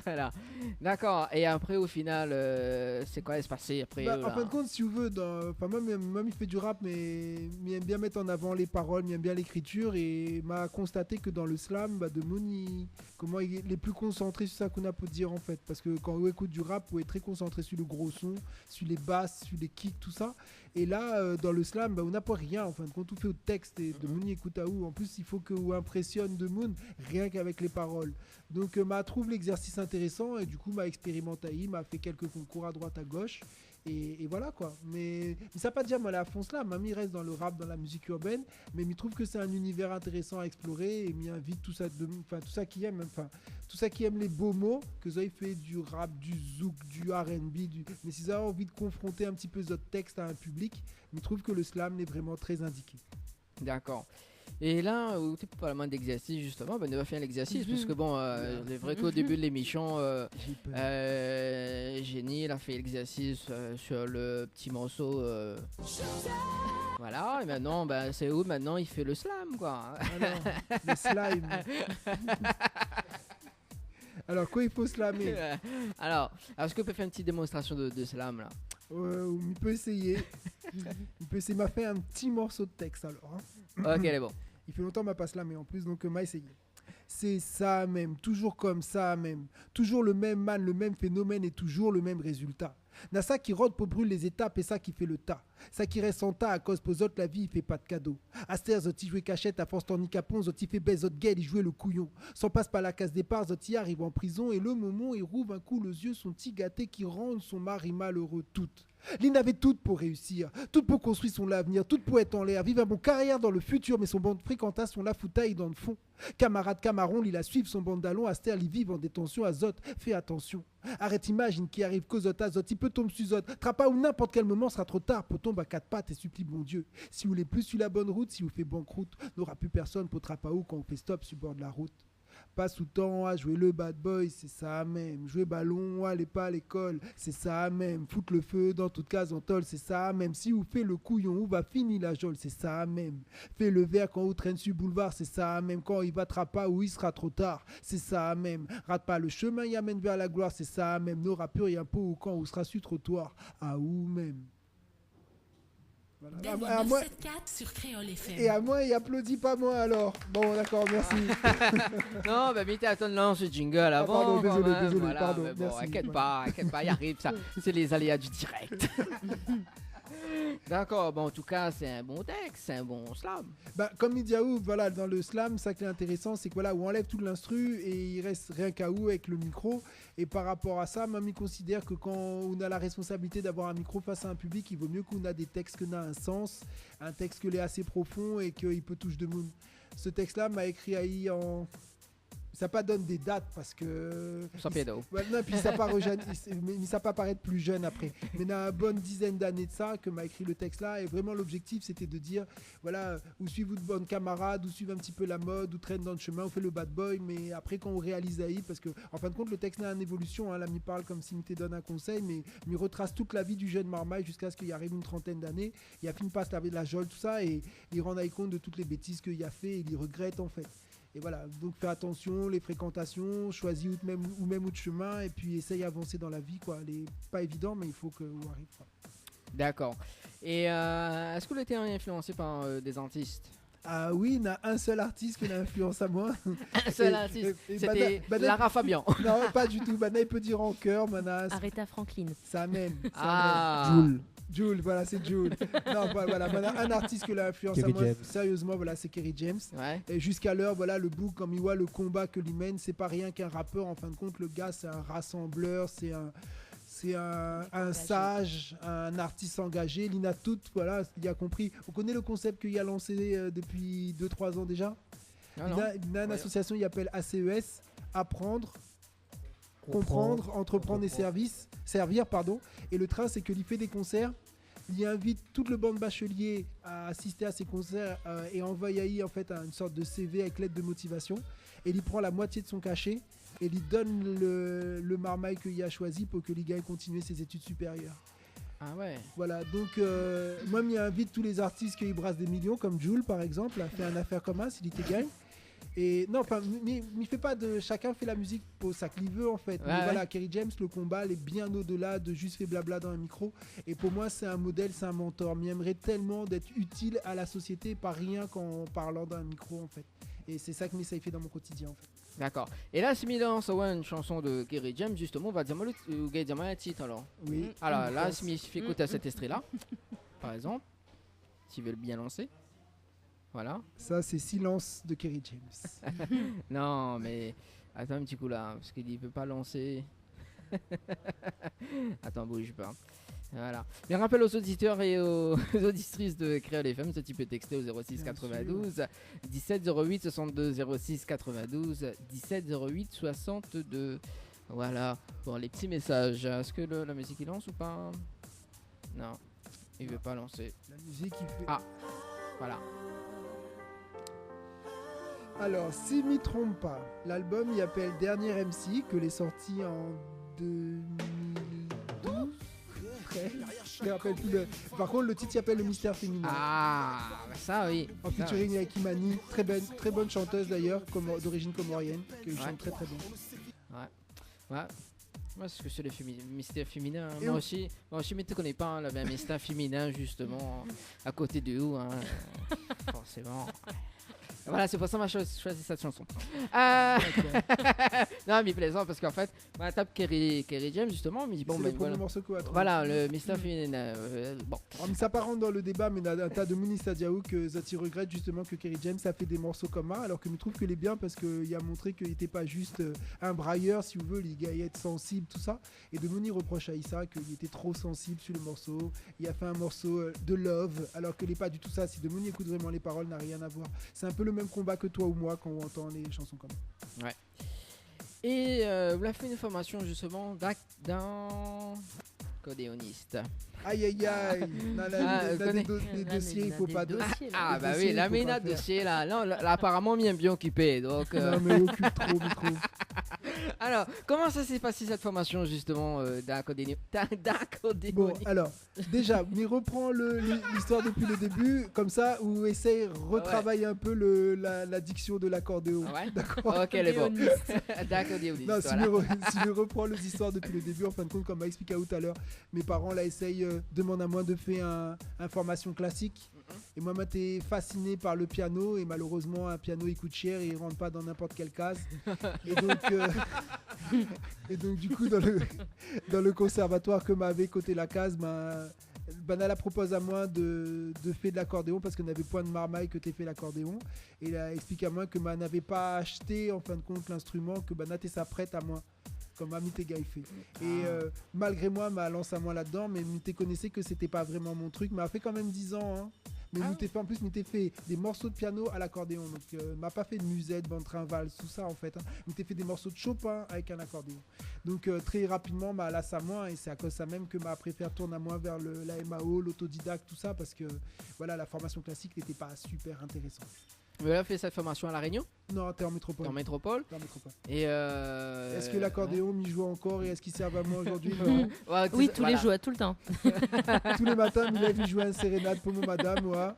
Voilà. D'accord. É apré, o final, euh, sé koi la pasé apré, euh, la ? Ba, an fin de kont, si ou vé, dan, anfin, moin, mi, moin, mi fé du rap, mé mi èm bien mèt an avan lé parol, mi èm bien lékritir, é ma konstaté ke dan le slam, ba, demoun i, koman i lé pli konsantré su sak ou na pou dir, an fèt. Parske kan ou ékout du rap, ou lé tré konsantré su le gro son, su lé bas, su lé kick, tousa. É la, euh, dan le slam, ben, ou na pa rien, an fin de kont, ou fé out tèks é demoun i ékout aou. An plis, i fo ke ou inprésyon demoun, rienk avèk lé parol. Donk, euh, ma trouv légzèrsis intérésan é du kou, ma ékspérimant ali, ma fé kèlk konkour a droit a gosh. É, é voilà, koi. Mé, mé sa pa dir, moin, la fons la, ma mi rès dan le rap, dan la mizik urbèn, mé mi trouv ke sé in inivèr intérésan a éksploré é mi invit tousa de, anfin, tousa ki èm, anfin, tousa ki èm lé bo mo, ke zot i fé du rap, du zouk, du R and B, du, mé si zot la anvi de konfronté in ti pé zot tèks a in piblik, mi trouv ke le slam lé vréman tré indiké. Dakor. É la, ou té pou parl amoin d'égzèrsis, zistoman, ben, nou va fé in égzèrsis, parske bon, euh, lé vré k'o débu de lémisyon, euh, Jenny la fé égzèrsis, euh, su le ti morso, euh, voilà, é mintnan, ben, sé ou mintnan i fé le slam, koi. Voilà, le slime. Alor, koi i fo slamé ? Alor, èske ou pé fé in ti démonstrasyon de, de slam, la ? Euh, mi pé éséyé. Mi pé éséyé. Ma fé in ti morso de tèks, alor, in. Ok, lé bon. I fé lontan ma pa slamé, an plis, donk, euh, ma éséyé. Sé sa mèm, toujour konmsa mèm. Toujour le mèm man, le mèm fénomèn é toujour le mèm rézilta. Na sak i rod pou bril lé zétap é sak i fé le ta. Sak i rès an ta akoz pou zot la vi i fé pa de kado. Astèr zot i zoué kashèt, a fors tan i kapon, zot i fé bès zot gèl, i zoué le kouyon. San pas par la kaz dépar, zot i ariv an prizon é le momon i rouv in kou le zié, son ti gaté ki rann son mari maléré tout. Li navé tout pou réisir, tout pou konstrui son lavnir, tout pou èt anlèr, viv in bon karyèr dan le fitir, mé son bann frékantasyon la fout ali dan le fon. Kamarad kamaron, li la suiv son bann dalon, astèr li viv an détansyon, azot, fé atansyon. Arèt imazine ki ariv kozot azot, i pé tonm su zot. Trap aou ninport kèl moman, sra tro tar pou tonm a kat pat é sipli Bondié. Si ou lé pli su la bone rout, si ou fé bankrout, nora pli pèrsone pou trap aou kan ou fé stop su bor la rout. Pas out tan a zoué le bad boy, sé sa mèm. Zoué balon, alé pa lékol, sé sa mèm. Fout le fé dan tout kaz an tol, sé sa mèm. Si ou fé le kouyon, ou va fini la zol, sé sa mèm. Fé le vèr kan ou trène su boulvar, sé sa mèm. Kan i va trap aou, i sra tro tar, sé sa mèm. Rat pa le shemin i amèn vèr la gloir, sé sa mèm. Nora pli rien pou ou kan ou sra su trotoir, aou mèm. Voilà. Dany A, amoin, neuf sept quatre sur Kréol F M. É amoin, i aplodi pa moin, alor. Bon, dakor, mèrsi. Non, ben, mi té atann lans le jingle avan, pardon, dézolé, kan mèm, dézolé, voilà, pardon, mé bon, mèrsi. Inkièt pa, inkièt pa, i ariv sa. Sé lé zaléa du dirèk. Dakor, bon, an tou ka, sé in bon tèks, sé in bon slam. Ben, konm mi di aou, voilà, dan le slam, sak lé intérésan, sé ke, voilà, ou anlèv tout l'instru é i rès rienk aou avèk le mikro. É par rapor a sa, moin, mi konsidèr ke kan ou na la rèsponsabilité d'avoir in mikro fas a in piblik, i vo mié ke ou na dé tèks ke na in sans, in tèks ke lé asé profon é ke i pé toush demoun. Se tèks-la, ma ékri ali an Sa pa donn dé dat parske Sa i s-, pédo. Ouais, non, épi sa pa rejèn-, i s-, mé, mé sa pa parèt pli jèn apré. Mé na in bone dizèn d'ané de sa ke ma ékri le tèks-la, é vréman l'objektif sété de dir, voilà, ou suiv out bann kamarad, ou suiv in ti pé la mod, ou trène dan le shemin, ou fé le bad boy, mé apré kan ou réaliz ali, parske an fin de kont le tèks néna in évolisyon, in, la mi parl konmsi mi té donn in konsèy, mé mi retras tout la vi du jenn marmay ziska sak i ariv in trantèn d'ané, i la fine pas la, la zol, tousa, é i rann ali kont de tout lé bétiz ke li la fé é li regrèt an fèt. É voilà, donk fé atansyon, lé frékantasyon, shoizi ou mèm, ou mèm out shemin, épi éséy avansé dan la vi, koi. Lé pa évidan, mé i fo ke ou ariv, koi. Dakor. É, euh, èske ou lété influansé par, euh, dé zartis ? Ah oui, na in sèl artis ke la influans amoin. In sèl artis. É, é, é sété bana-, bana-, Lara Fabian. Non, pa ditou. Bana i pé dir an kèr, bana Aretha Franklin. Sa mèm, sa mèm. Ah. Jul. Jul, voilà, sé Jul. Non, voilà, voilà, voilà, in artis ke la influans amoin, sériezman, voilà, sé Kerry James. Ouais. É ziska lèr, voilà, le boug, konm i voi le konba ke li mène, sé pa rienk in rapèr, an fin de kont, le gars, sé in rasanblèr, sé in, sé in, in saz, in artis angazé, li na tout, voilà, li la konpri. Ou koné le konsèp ke li la lansé, euh, dopi dé troi zan déza ? Non, non. Li na, li na in asosiasion, li apèl A C E S, apprendre, comprendre, entreprendre et service, servir, pardon. É le trin, sé ke li fé dé konsèr, li invit tout le bann bachelié a asisté a sé konsèr, euh, é anvoy ali, an fèt, in sort de C V avèk lèt de motivasion. É li pran la moitié de son kashé é li donn le, le marmay ke li la shoizi pou ke li gingn kontinié sé zétid sipérièr. Ah ouais. Voilà, donk, euh, moin, mi invit tout lé zartis ke i bras dé milion, konm Jul, par égzanp, la fé in afèr konmsa, si li té gingn. É non, anfin, mi, mi, mi fé pa de, shakinn fé la mizik pou sak li vé, an fèt. Ouais, ouais. Mé voilà, Kerry James, le konba lé bien au-delà de zis fé blabla dan in mikro. É pou moin, sé in modèl, sé in mentor. Mi èmré tèlman d'èt itil a la sosiété, pa rienk an parlan dan in mikro, an fèt. Et c'est ça que mi éséy fé dans mon quotidien, en fait. D'accord. É la, si mi lans aou in shanson de Kerry James, justement, ou va dir amoin le, ou va dir amoin le tit, alors. Oui. Alors, la, si mi fé ékout sèt ékstré-la, par exemple, si ou vé bien lansé. Voilà. Ça, c'est Silence de Kerry James. Non, mais attends un petit coup là, parce qu'il veut pas lancer. Attends, bouge pas. Voilà. Mi rapèl aux auditeurs et aux auditrices de Kréol F M, zot i pé texté au zéro six quatre-vingt-douze dix-sept zéro huit soixante-deux, zéro six quatre-vingt-douze dix-sept zéro huit soixante-deux. Voilà, pour les petits messages. Est-ce que le, la musique, il lance ou pas ? Non, il veut pas lancer. La musique, il fait... Ah, voilà. Alors, si mi tronp pa, l'album, il appelle Dernier M C, que l'est sorti en deux mille douze, treize. Je me rappelle plus le, par contre, le titre, il appelle Le Mystère Féminin. Ah, bah ça, oui. En featuring avec Imani. Très bonne, très bonne chanteuse d'ailleurs, d'origine comorienne, qui chante très, très bien. Ouais. Ouais. Moi, c'est ce que c'est le fémi-, mystère féminin, hein. Moi aussi, moi aussi, mi té koné pa, hein, lavé un mystère féminin, justement, à côté de ou, hein, forcément. Voilà, c'est pour ça que j'ai choisi cette chanson. Euh, non, mi plézant, parce qu'en fait, ma tap Kerry, Kerry James, justement, mi di, bon, ben, voilà. C'est le premier morceau que ou la trouvé. Voilà, le mystère féminin, euh, bon. Alors, mi sa pa rant dan le déba, mé na in ta de moun i sa di aou ke zot i regrèt justement ke Kerry James la fé dé morso konmsa, alors que mi trouv ke lé bien parske li la montré ke li té pa just, euh, in brayèr, si ou vé, li gingn èt sansib, tousa. É de moun i reprosh ali sa, ke li té tro sansib su le morso. Li la fé in morso, euh, de love, alors ke lé pa ditou sa. Si de moun i ékout vréman lé parol, na rien à voir. C'est un peu le même combat que toi ou moi quand on entend les chansons comme ça. Ouais. É, euh, ou la fé in formasion, justement, d'ac-, d'akordéonis. Aïe, aïe, aïe. Ah. Non, la, la, dé do-, dé dosié, i fo pa dé dosié, la. Ah, bah oui, la, mé na dosié, la. Non, la, la, aparaman, mi lé bien okipé, donk, euh. Non, mé okip tro, mi trouv. Alors, comment ça s'est passé, cette formation, justement, euh, d'accordéo-, d'a-, d'accordéonis ? Bon, alors, Déjà, mi repran le, le, l'histoire depuis le début, konmsa ou éséy retravay in pé le, la, la diksion de l'akordéon. Ah ouais ? D'accord ? Ok, lé bon. Akordéonis. Dakordéonis, voilà. Non, si mi re-, si mi repran le, l'histoire depuis le début, en fin de compte, konm ma la ésplik aou talèr, mé paran la éséy, euh, demann amoin de fé in, in formasion klasik. Mhm. É moin, moin té fasiné par le piano, é malérezman, in piano, i kout shèr é i rant pa dan ninport kèl kaz. É donk, euh, é donk, du kou, dan le, dan le konsèrvatoir ke m'avé koté la kaz, bin, banna la propoz amoin de, de fé de l'akordéon parske navé poin de marmay ke té fé l'akordéon. É la ésplik amoin ke, bin, navé pa ashté, an fin de kont, l'instriman, ke banna té sa prèt amoin. Konm mi té gingn fé. É, euh, malgré moin, ma lans amoin ladan, mé mi té koné ke sété pa vréman mon trik. Ma fé kan mèm dizan, hein. Mé mi té fé, an plis, mi té fé dé morso de piano à l'accordéon. Donk, euh, ma pa fé de mizèt, bann trinval, tousa, an fèt, hein. Mi té fé dé morso de Chopin avèk in akordéon. Donk, euh, trè rapidman, ma las amoin, é sé akoz sa mèm ke ma préfèr tourn amoin vèr le, la M A O, l'otodidak, tousa, parske, voilà, la formasion klasik lété pa super intérésan. Mé ou la fé sèt formasion à La Réunion ? Non, té an métropol. Té an métropol ? Té an métropol. É, euh, èske l'akordéon, mi zoué ankor é èske i sèrv amoin zordi ? Non. Ouais, oui, tou lé zour, tout le tan. Tou lé matin, mi lèv, mi zoué in sérénad pou mon madam, ouais.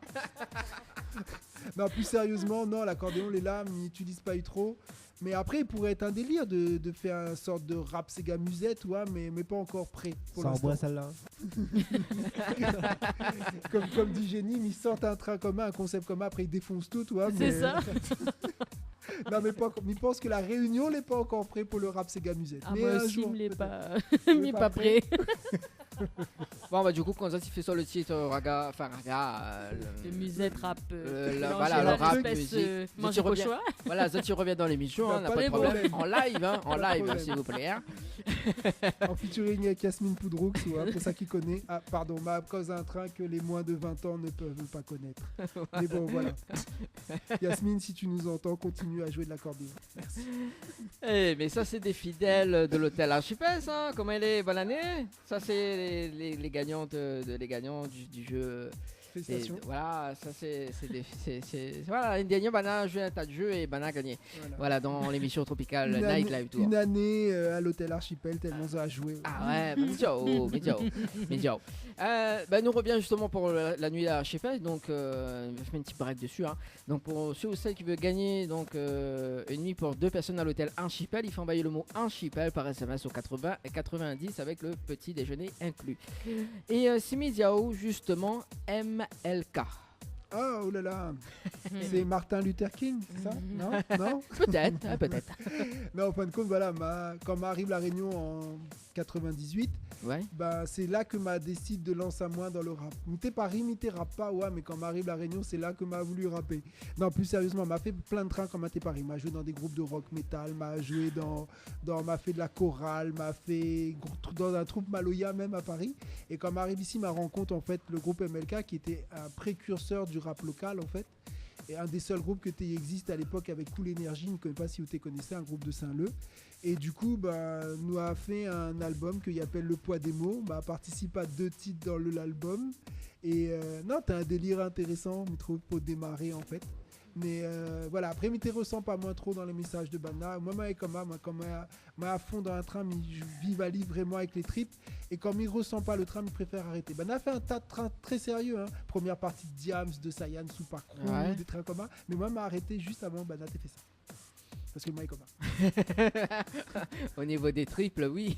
Non, pli sériezman, non, l'akordéon, lé la, mi itiliz pa tro. Mé apré, i pouré èt in délir de, de fèr in sort de rap séga mizèt, ouais, mé, mé pa ankor pré pou l'instan. Sa anvoy sèl-la. Konm, konm di Jenny, mi sort in trin komin, in konsèp komin, apré i défons tout, ouais. Sé sa. Non, mé pa ankor, mi pans ke La Réunion lé pa ankor pré pou le rap séga mizèt. Ah, mé moin in osi, zour, mi lé pétèt. Mi lé pa pré. Bon, bah, du kou, kan zot i fé sa, le tit, euh, raga, enfin, raga, euh, le, le mizèt rap, euh, voilà, le rap, mizik. Zot i revien, voilà, zot i revien dan lémision, hein, na pa de problèm. An live, hein, an live, hein, s'il vous plaît, hein. An featuring avèk Yasmine Poudroux, ouais, pou sak i koné. Ah, pardon, ma koz in trin ke les moins de vingt ans ne peuvent pas connaître. Mé bon, voilà. Yasmine, si tu nous entends, continue à jouer de l'accordéon. Merci. Eh, mé sa, sé dé fidèl de l'hôtel Archipel, sa. Koman i lé, bonne année. Sa, sé lé, lé, lé gagnan de, de, lé gagnan du, du jeu. Félicitations. É voilà, sa, sé, sé dé, sé, sé, voilà, in dernié, banna la zoué in ta de jeu é banna la gagné. Voilà. Voilà, dan lémision Tropical Night Live Tour. Une année, euh, à l'hôtel Archipel, tèlman zot la zoué, ouais. Ah ouais, mé diao, mé diao, mé diao. Euh, ben, nou revien justement pou la, la nuit Archipel, donk, euh, nou fé in ti break dési, hein. Donk, pou sak i vé gagné, donk, euh, une nuit pour deux personnes à l'hôtel Archipel, i fo anvoy le mo Archipel par S M S au quatre-vingts et quatre-vingt-dix avec le petit déjeuner inclus. É, euh, si mi di aou, justement, M L K. Ah, oh là là. C'est Martin Luther King, c'est ça ? Non ? Non ? Pétèt, in, pétèt. Non, an fin de kont, voilà, ma, kan ma ariv La Rényon an quatre-vingt-dix-huit, ouais, bin, sé la ke ma désid de lans amoin dan le rap. Mi té Paris, mi té rap pa, ouais, mé kan ma ariv La Rényon, sé la ke ma voulu rapé. Non, pli sérièzman, ma fé plin de trin kan ma té Paris. Ma zoué dan dé group de rock metal, ma zoué dan, dan, ma fé de la koral, ma fé grou-, dan in troup maloya mèm a Paris. É kan ma ariv isi, ma rankont an fèt le group M L K, ki té in prékursèr du rap lokal, an fèt. É in dé sèl group ke té i égzis a lépok avèk Cool Energy, mi koné pa si ou té i koné sa, in group de Saint-Leu. É du kou, bin, nou la fé in album ke i apèl Le Poids des Mots. Ma partisip a dé tit dan le, lalbum. É, euh, non, té in délir intérésan, mi trouv, pou démaré, an fèt. Mé, euh, voilà, apré, mi té resan pa moin tro dan le mésaz de banna. Moin, moin, koman, moin, koman, moin, a fon dan in trin, mi viv ali vréman avèk lé trip. É kan mi resan pa le trin, mi préfèr arété. Banna la fé in ta de trin trè sérié, in. Premièr parti de Diams, de Sayan, Sou Pa Krou, ouais, dé trin koman. Mé moin, ma arété zis avan banna té fé sa. Parske moin, koman. O nivo dé trip, oui.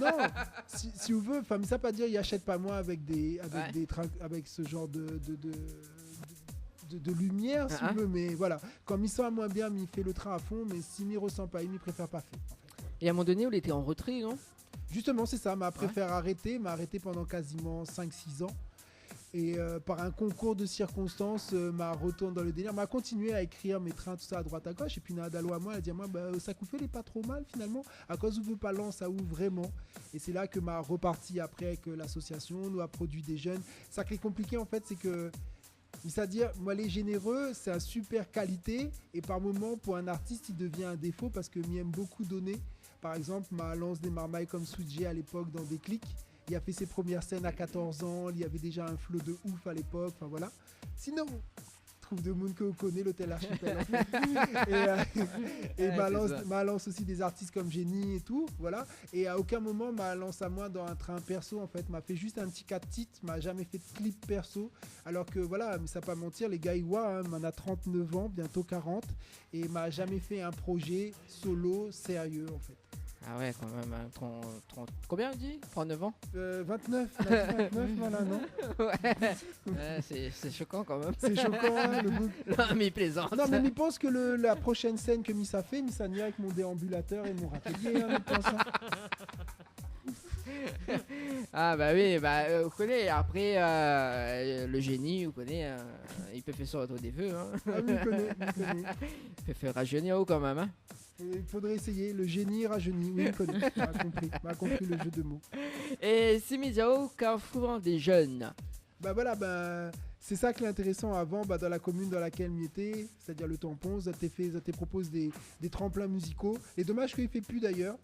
Non, si, si ou vé, anfin, sa pa dir, i ashèt pa moin avèk dé, avèk, ouais, dé trin, avèk se janr de, de, de, de, de limièr, si, ah, ou vé, mé voilà. Kan mi san amoin bien, mi fé le trin a fon, mé si mi resan pa, mi préfèr pa fé, an fèt. É a in moman doné, ou lété an retré, non ? Zisteman, sé sa, ma, ouais, préfèr arété, ma arété pandan kaziman sink, sis an. É, euh, par in konkour de sirkonstans, euh, ma retourn dan le délir. Ma kontinié a ékrir mé trin, tousa, a droit, a gosh. É pi, néna in dalon amoin la di amoin, ba, sak ou fé lé pa tro mal, finalman. Akoz ou vé pa lans aou vréman ? É sé la ke ma reparti apré avèk, euh, lasosiasion, nou la produi dé jenn. Sak lé konpliké, an fèt, sé ke, sétadir, moin lé zénéré, sé in super kalité, é par moman, pou in artis, i devien in défo parske mi èm bokou doné. Par égzanp, ma lans dé marmay kom Sweet J a lépok dan Déclic. Li la fé sé promièr sèn a katorz an, li lavé déza in flow de ouf a lépok, anfin, voilà. Sinon, trouv demoun ke ou koné, l'Hôtel Archipel, an fèt. É, euh, é, ouais, ma sé lans, sa, ma lans osi dé zartis kom Génie é tou, voilà. É a okin moman, ma lans amoin dan in trin pèrso, an fèt. Ma fé zis in ti kat tit, ma zamé fé de klip pèrso. Alor ke, voilà, mi sa pa mantir, lé gars i voi, in, moin na trant-nèf an, bientôt quarante, é ma zamé fé in projé solo sérié, an fèt. Ah ouais, kan mèm, in, trant, trant, konbien ou di ? Trant-nèf an ? Euh, vingt-neuf, ma di vingt-neuf, voilà, non ? Ouais. Ouais, sé, sé shokan kan mèm. Sé shokan, in, le boug. Non, mé mi plézant. Non, mé mi pans ke le, la proshèn sèn ke mi sa fé, mi sa ni avèk mon déambulatèr é mon ratélié, in, mi pans, in. Ah, ba oui, ba, euh, ou koné, apré, euh, le Génie, ou koné, euh, i pé fé sort aou dé vé, in. Ah oui, mi koné, mi koné. I pé fé rajeunir aou kan mèm, in. I fodré éséyé, le Génie rajeuni, oui, mi koné. Ma konpri, ma konpri le jeu de mots. É si mi di aou Carrefour des Jeunes ? Ba voilà, ba, sé sa ki lé intérésan. Avan, ba, dan la komine dan lakèl mi lété, sétadir le Tampon, zot té fé, zot té propoz dé, dé tranplin miziko. É domaz ke i fé pi dayèr,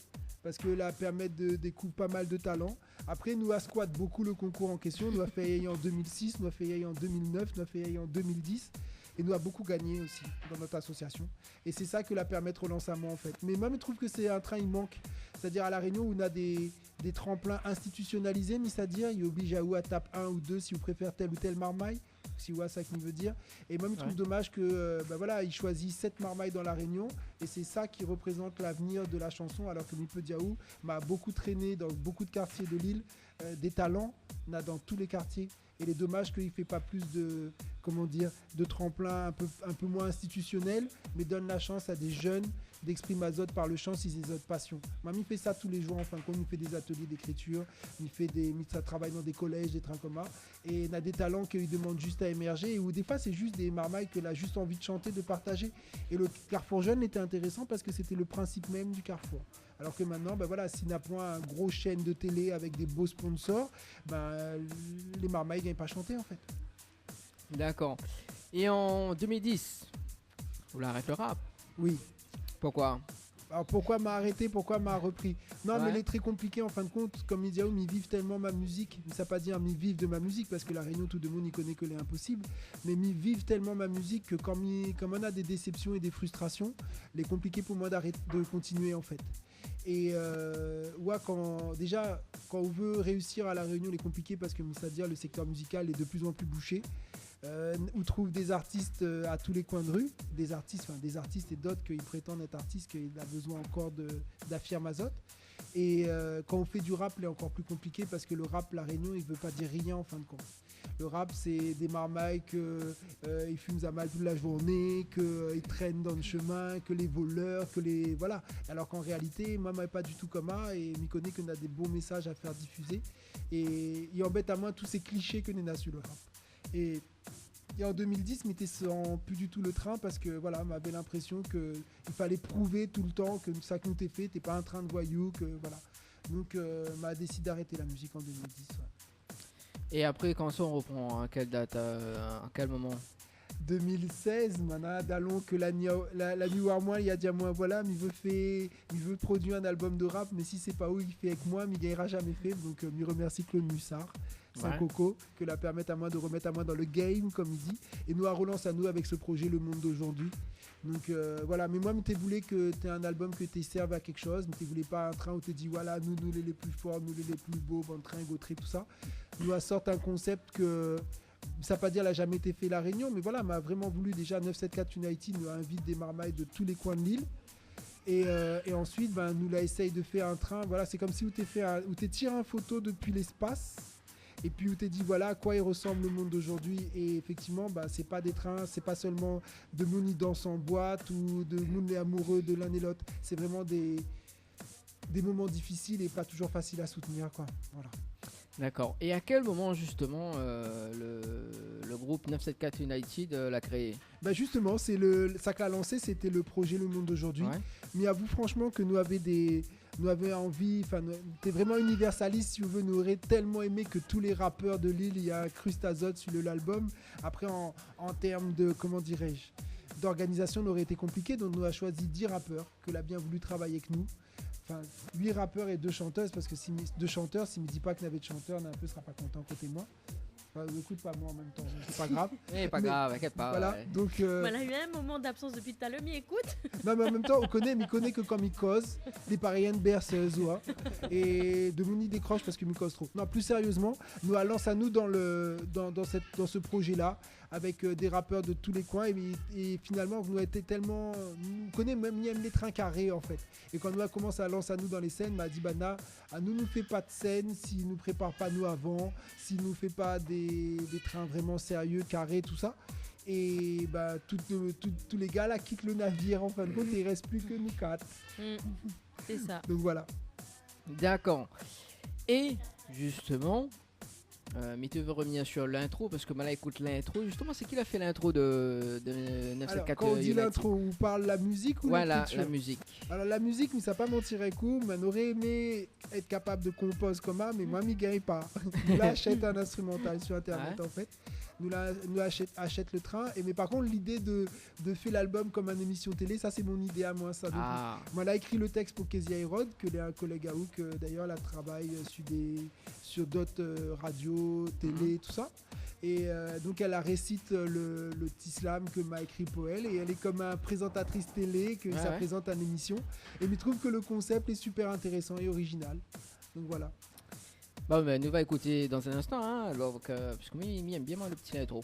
parske la pèrmèt de dékouv pa mal de talan. Apré, nou la squat bokou le konkour an késtion. Nou la fé ali an deux mille six, nou la fé ali an deux mille neuf, nou la fé ali an deux mille dix. É nou la bokou gagné osi dan nout asosiasion. É sé sa ke la pèrmèt relans amoin, an fèt. Mé moin, mi trouv ke sé in trin i mank. Sétadir, a La Rényon, ou na dé, dé tranplin institusionalizé, mé sétadir, i oblij aou a tap in ou dé, si ou préfèr tèl ou tèl marmay, si ou voi sak mi vé dir. É moin, mi trouv, ouais, domaz ke, euh, ba voilà, i shoizi sèt marmay dan La Rényon, é sé sa ki reprézant lavenir de la shanson, alor ke mi pé di aou, ma bokou tréné dan bokou de kartié de lil, euh, dé talan, na dan tout lé kartié. É lé domaz ke i fé pa plis de, koman dir, de tranplin in pé, in pé moin institusionèl, mé donn la shans a dé jenn d'èksprim azot par le shan, si sé zot pasion. Moin, mi fé sa tou lé zour, an fin de kont, mi fé dé zatelié d'ékritir, mi fé dé, mi sa travay dan dé kolèz, dé trin koman. É na dé talan ke i demann zis a émèrzé, é ou défoi, sé zis dé marmay ke la zis anvi de shanté, de partazé. É le Carrefour Jeune lété intérésan parske sété le prinsip mèm du Carrefour. Alor ke mintnan, ba voilà, si na poin in gro shèn de télé avèk dé bo sponsor, ba, lé marmay i gingn pa shanté, an fèt. Dakor. É an deux mille dix, ou la arèt le rap ? Oui. Poukoi ? Alor, poukoi ma arété, poukoi ma repri ? Non, mé, ouais, lé trè konpliké, an fin de kont, kom mi di aou, mi viv tèlman ma mizik, mé sa pa dir mi viv de ma mizik, parske La Rényon, tout demoun i koné ke lé inposib, mé mi viv tèlman ma mizik ke kan mi, kan moin na dé désèpsion é dé fristrasion, lé konpliké pou moin d'arèt, de kontinié, an fèt. É, euh, ouais, kan, déza, kan ou vé réisir a La Rényon, lé konpliké parske, mi sa dir, le sèktèr mizikal lé de pli an pli boushé. Euh, ou trouv dé zartis, euh, a tou lé koin de ru, dé zartis, anfin, dé zartis é d'ot ke i prétann èt artis, ke la bezoin ankor de, d'afirm azot. É, euh, kan ou fé du rap, lé ankor pli konpliké parske le rap, La Rényon, i vé pa dir rien an fin de kont. Le rap, sé dé marmay ke, euh, i fim zamay tout la zourné, ke, euh, i trèn dan le shemin, ke lé volèr, ke lé, voilà. Alor k'an réalité, moin, moin lé pa ditou konmsa, é mi koné ke néna dé bon mésaz a fèr difizé. É i anbèt amoin tout sé klishé ke néna su le rap. É, é an deux mille dix, mi té san pli ditou le trin parske, voilà, moin lavé linprésion ke i falé prouv toultan ke sak nou té fé, té pa in trin de voyou, ke, voilà. Donk, euh, ma désid arèt la mizik an deux mille dix, ouais. É apré, kan sa, ou repran, a kèl dat, euh, a kèl moman ? Deux mille seize, mana dalon ke la ni, la, la ni oir moin, li la di amoin, voilà, mi vé fé, mi vé produi in album de rap, mé si sé pa ou i fé avèk moin, mi gingnéra zamé fé. Donk, euh, mi remèrsi Claude Mussard, San Koko, ke la pèrmèt amoin de remèt amoin dan le game, konm i di. É nou la relans anou avèk se projé Le Monde d'Aujourd'hui. Donk, euh, voilà, mé moin, mi té voulé ke té in album ke té sèrv a kékshoz, mi té voulé pa in trin ousa ou té di, voilà, nou, nou lé, lé pli for, nou lé, lé pli bo, bann trin, go trip, tousa. Nou la sort in konsèp ke, sa pa dir la zamé été fé La Rényon, mé voilà, ma vréman voulu déza neuf sept quatre United, nou invit dé marmay de tout lé koin de l'il. É, euh, é ansuit, ben, nou la éséy de fé in trin, voilà, sé konm si ou té fé in, ou té tir in foto dopi léspas, épi ou té di, voilà a koi i resanm Le Monde d'Aujourd'hui. É éfèktivman, ben, sé pa dé trin, sé pa sèlman demoun i dans an boit ou demoun lé amoureux de l'un et l'autre. Sé vréman dé, dé moman difisil é pa touzour fasil a soutenir, koi. Voilà. Dakor. É a kèl moman, justeman, euh, le, le group neuf sept quatre United, euh, la kréé ? Bah, justeman, sé le, sak la lansé, sété le projé Le Monde d'Aujourd'hui. Ouais. Mi avou franshman ke nou lavé dé, nou lavé anvi, anfin, nou té vréman inivèrsalis, si ou vé, nou noré tèlman émé ke tout lé rapèr de l'il i inkrust azot su le, l'album. Apré, an, an tèrm de, koman dirai-j, d'organizasion, noré été konpliké, donk nou la shoizi dix rapèr ke la bien voulu travay avèk nou. Anfin, huit rapèr é deux chanteuses, parske si mi, deux chanteurs, si mi di pa ke navé de shantèr, néna in pé sra pa kontan koté moin. Anfin, ékout pa moin an mèm tan, donk sé pa grav. É, pa grav, inkièt pa, ouais. Voilà, donk, euh, Voilà, la u in moman d'absans dopi talèr, mi ékout. Non, mé an mèm tan, ou koné, mi koné ke kan mi koz, lé parèy in berseuse, ouais. É demoun i dékrosh parske mi koz tro. Non, pli sériezman, nou la lans anou dan le, dan, dan sèt, dan se projé-la, avèk, euh, dé rapèr de tout lé koin, é, é finalman, nou la été tèlman, nou koné mèm, mi èm lé trin karé, an fèt. É kan nou la komans a lans anou dan lé sèn, ma di, bah, na, anou, nou fé pa de sèn si nou prépar pa nou avan, si nou fé pa dé, dé trin vréman sérié, karé, tousa. É, bah, tout, euh, tout, tout lé gars la kit le navir, an fin de kont, i rès pli ke nou kat. Mm. Sé sa. Donk voilà. Dakor. É, justeman, euh, mi té vé revnir su l'intro, parske moin la ékout l'intro. Justeman, sé ki la fé l'intro de, de neuf sept quatre United ? Alor, kan ou di l'intro, ou parl la mizik ou l'ékritir ? Ouais, la mizik. Alor, la mizik, mi sa pa manti èk ou, mi noré émé èt kapab de konpoz konmsa, mé moin, mi gingn pa. Mi la ashèt in instrumental su internet, ouais, an fèt. Nou la, nou ashèt, ashèt le trin. É, mé par kont, lidé de, de fé l'album konm in émision télé, sa, sé mon idé amoin, sa. Donk, ah, moin la ékri le tèks pou Kezia Hérode, ke lé in kolèg aou, ke, euh, dayèr, la travay, euh, su dé, su d'ot, euh, radio, télé, mhm, tousa. É, euh, donk, èl la résit, euh, le, le ti slam ke ma ékri pou èl. É èl lé konm in prézantatris télé, ke, ouais, sa, ouais, prézant in émision. É mi trouv ke le konsèp lé super intérésan é orijinal. Donk voilà. Bon, bin, nou va ékouté dan in instan, in, alor ke, parske mi, mi èm bien, moin, le ti intro.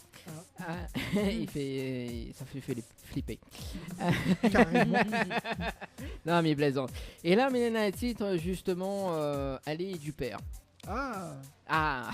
Ah. Ah, i fé, sa fé, fé flipé. Karéman. Non, mi plézant. É la, mi néna in tit, justeman, euh, Allez du père. Ah. Ah.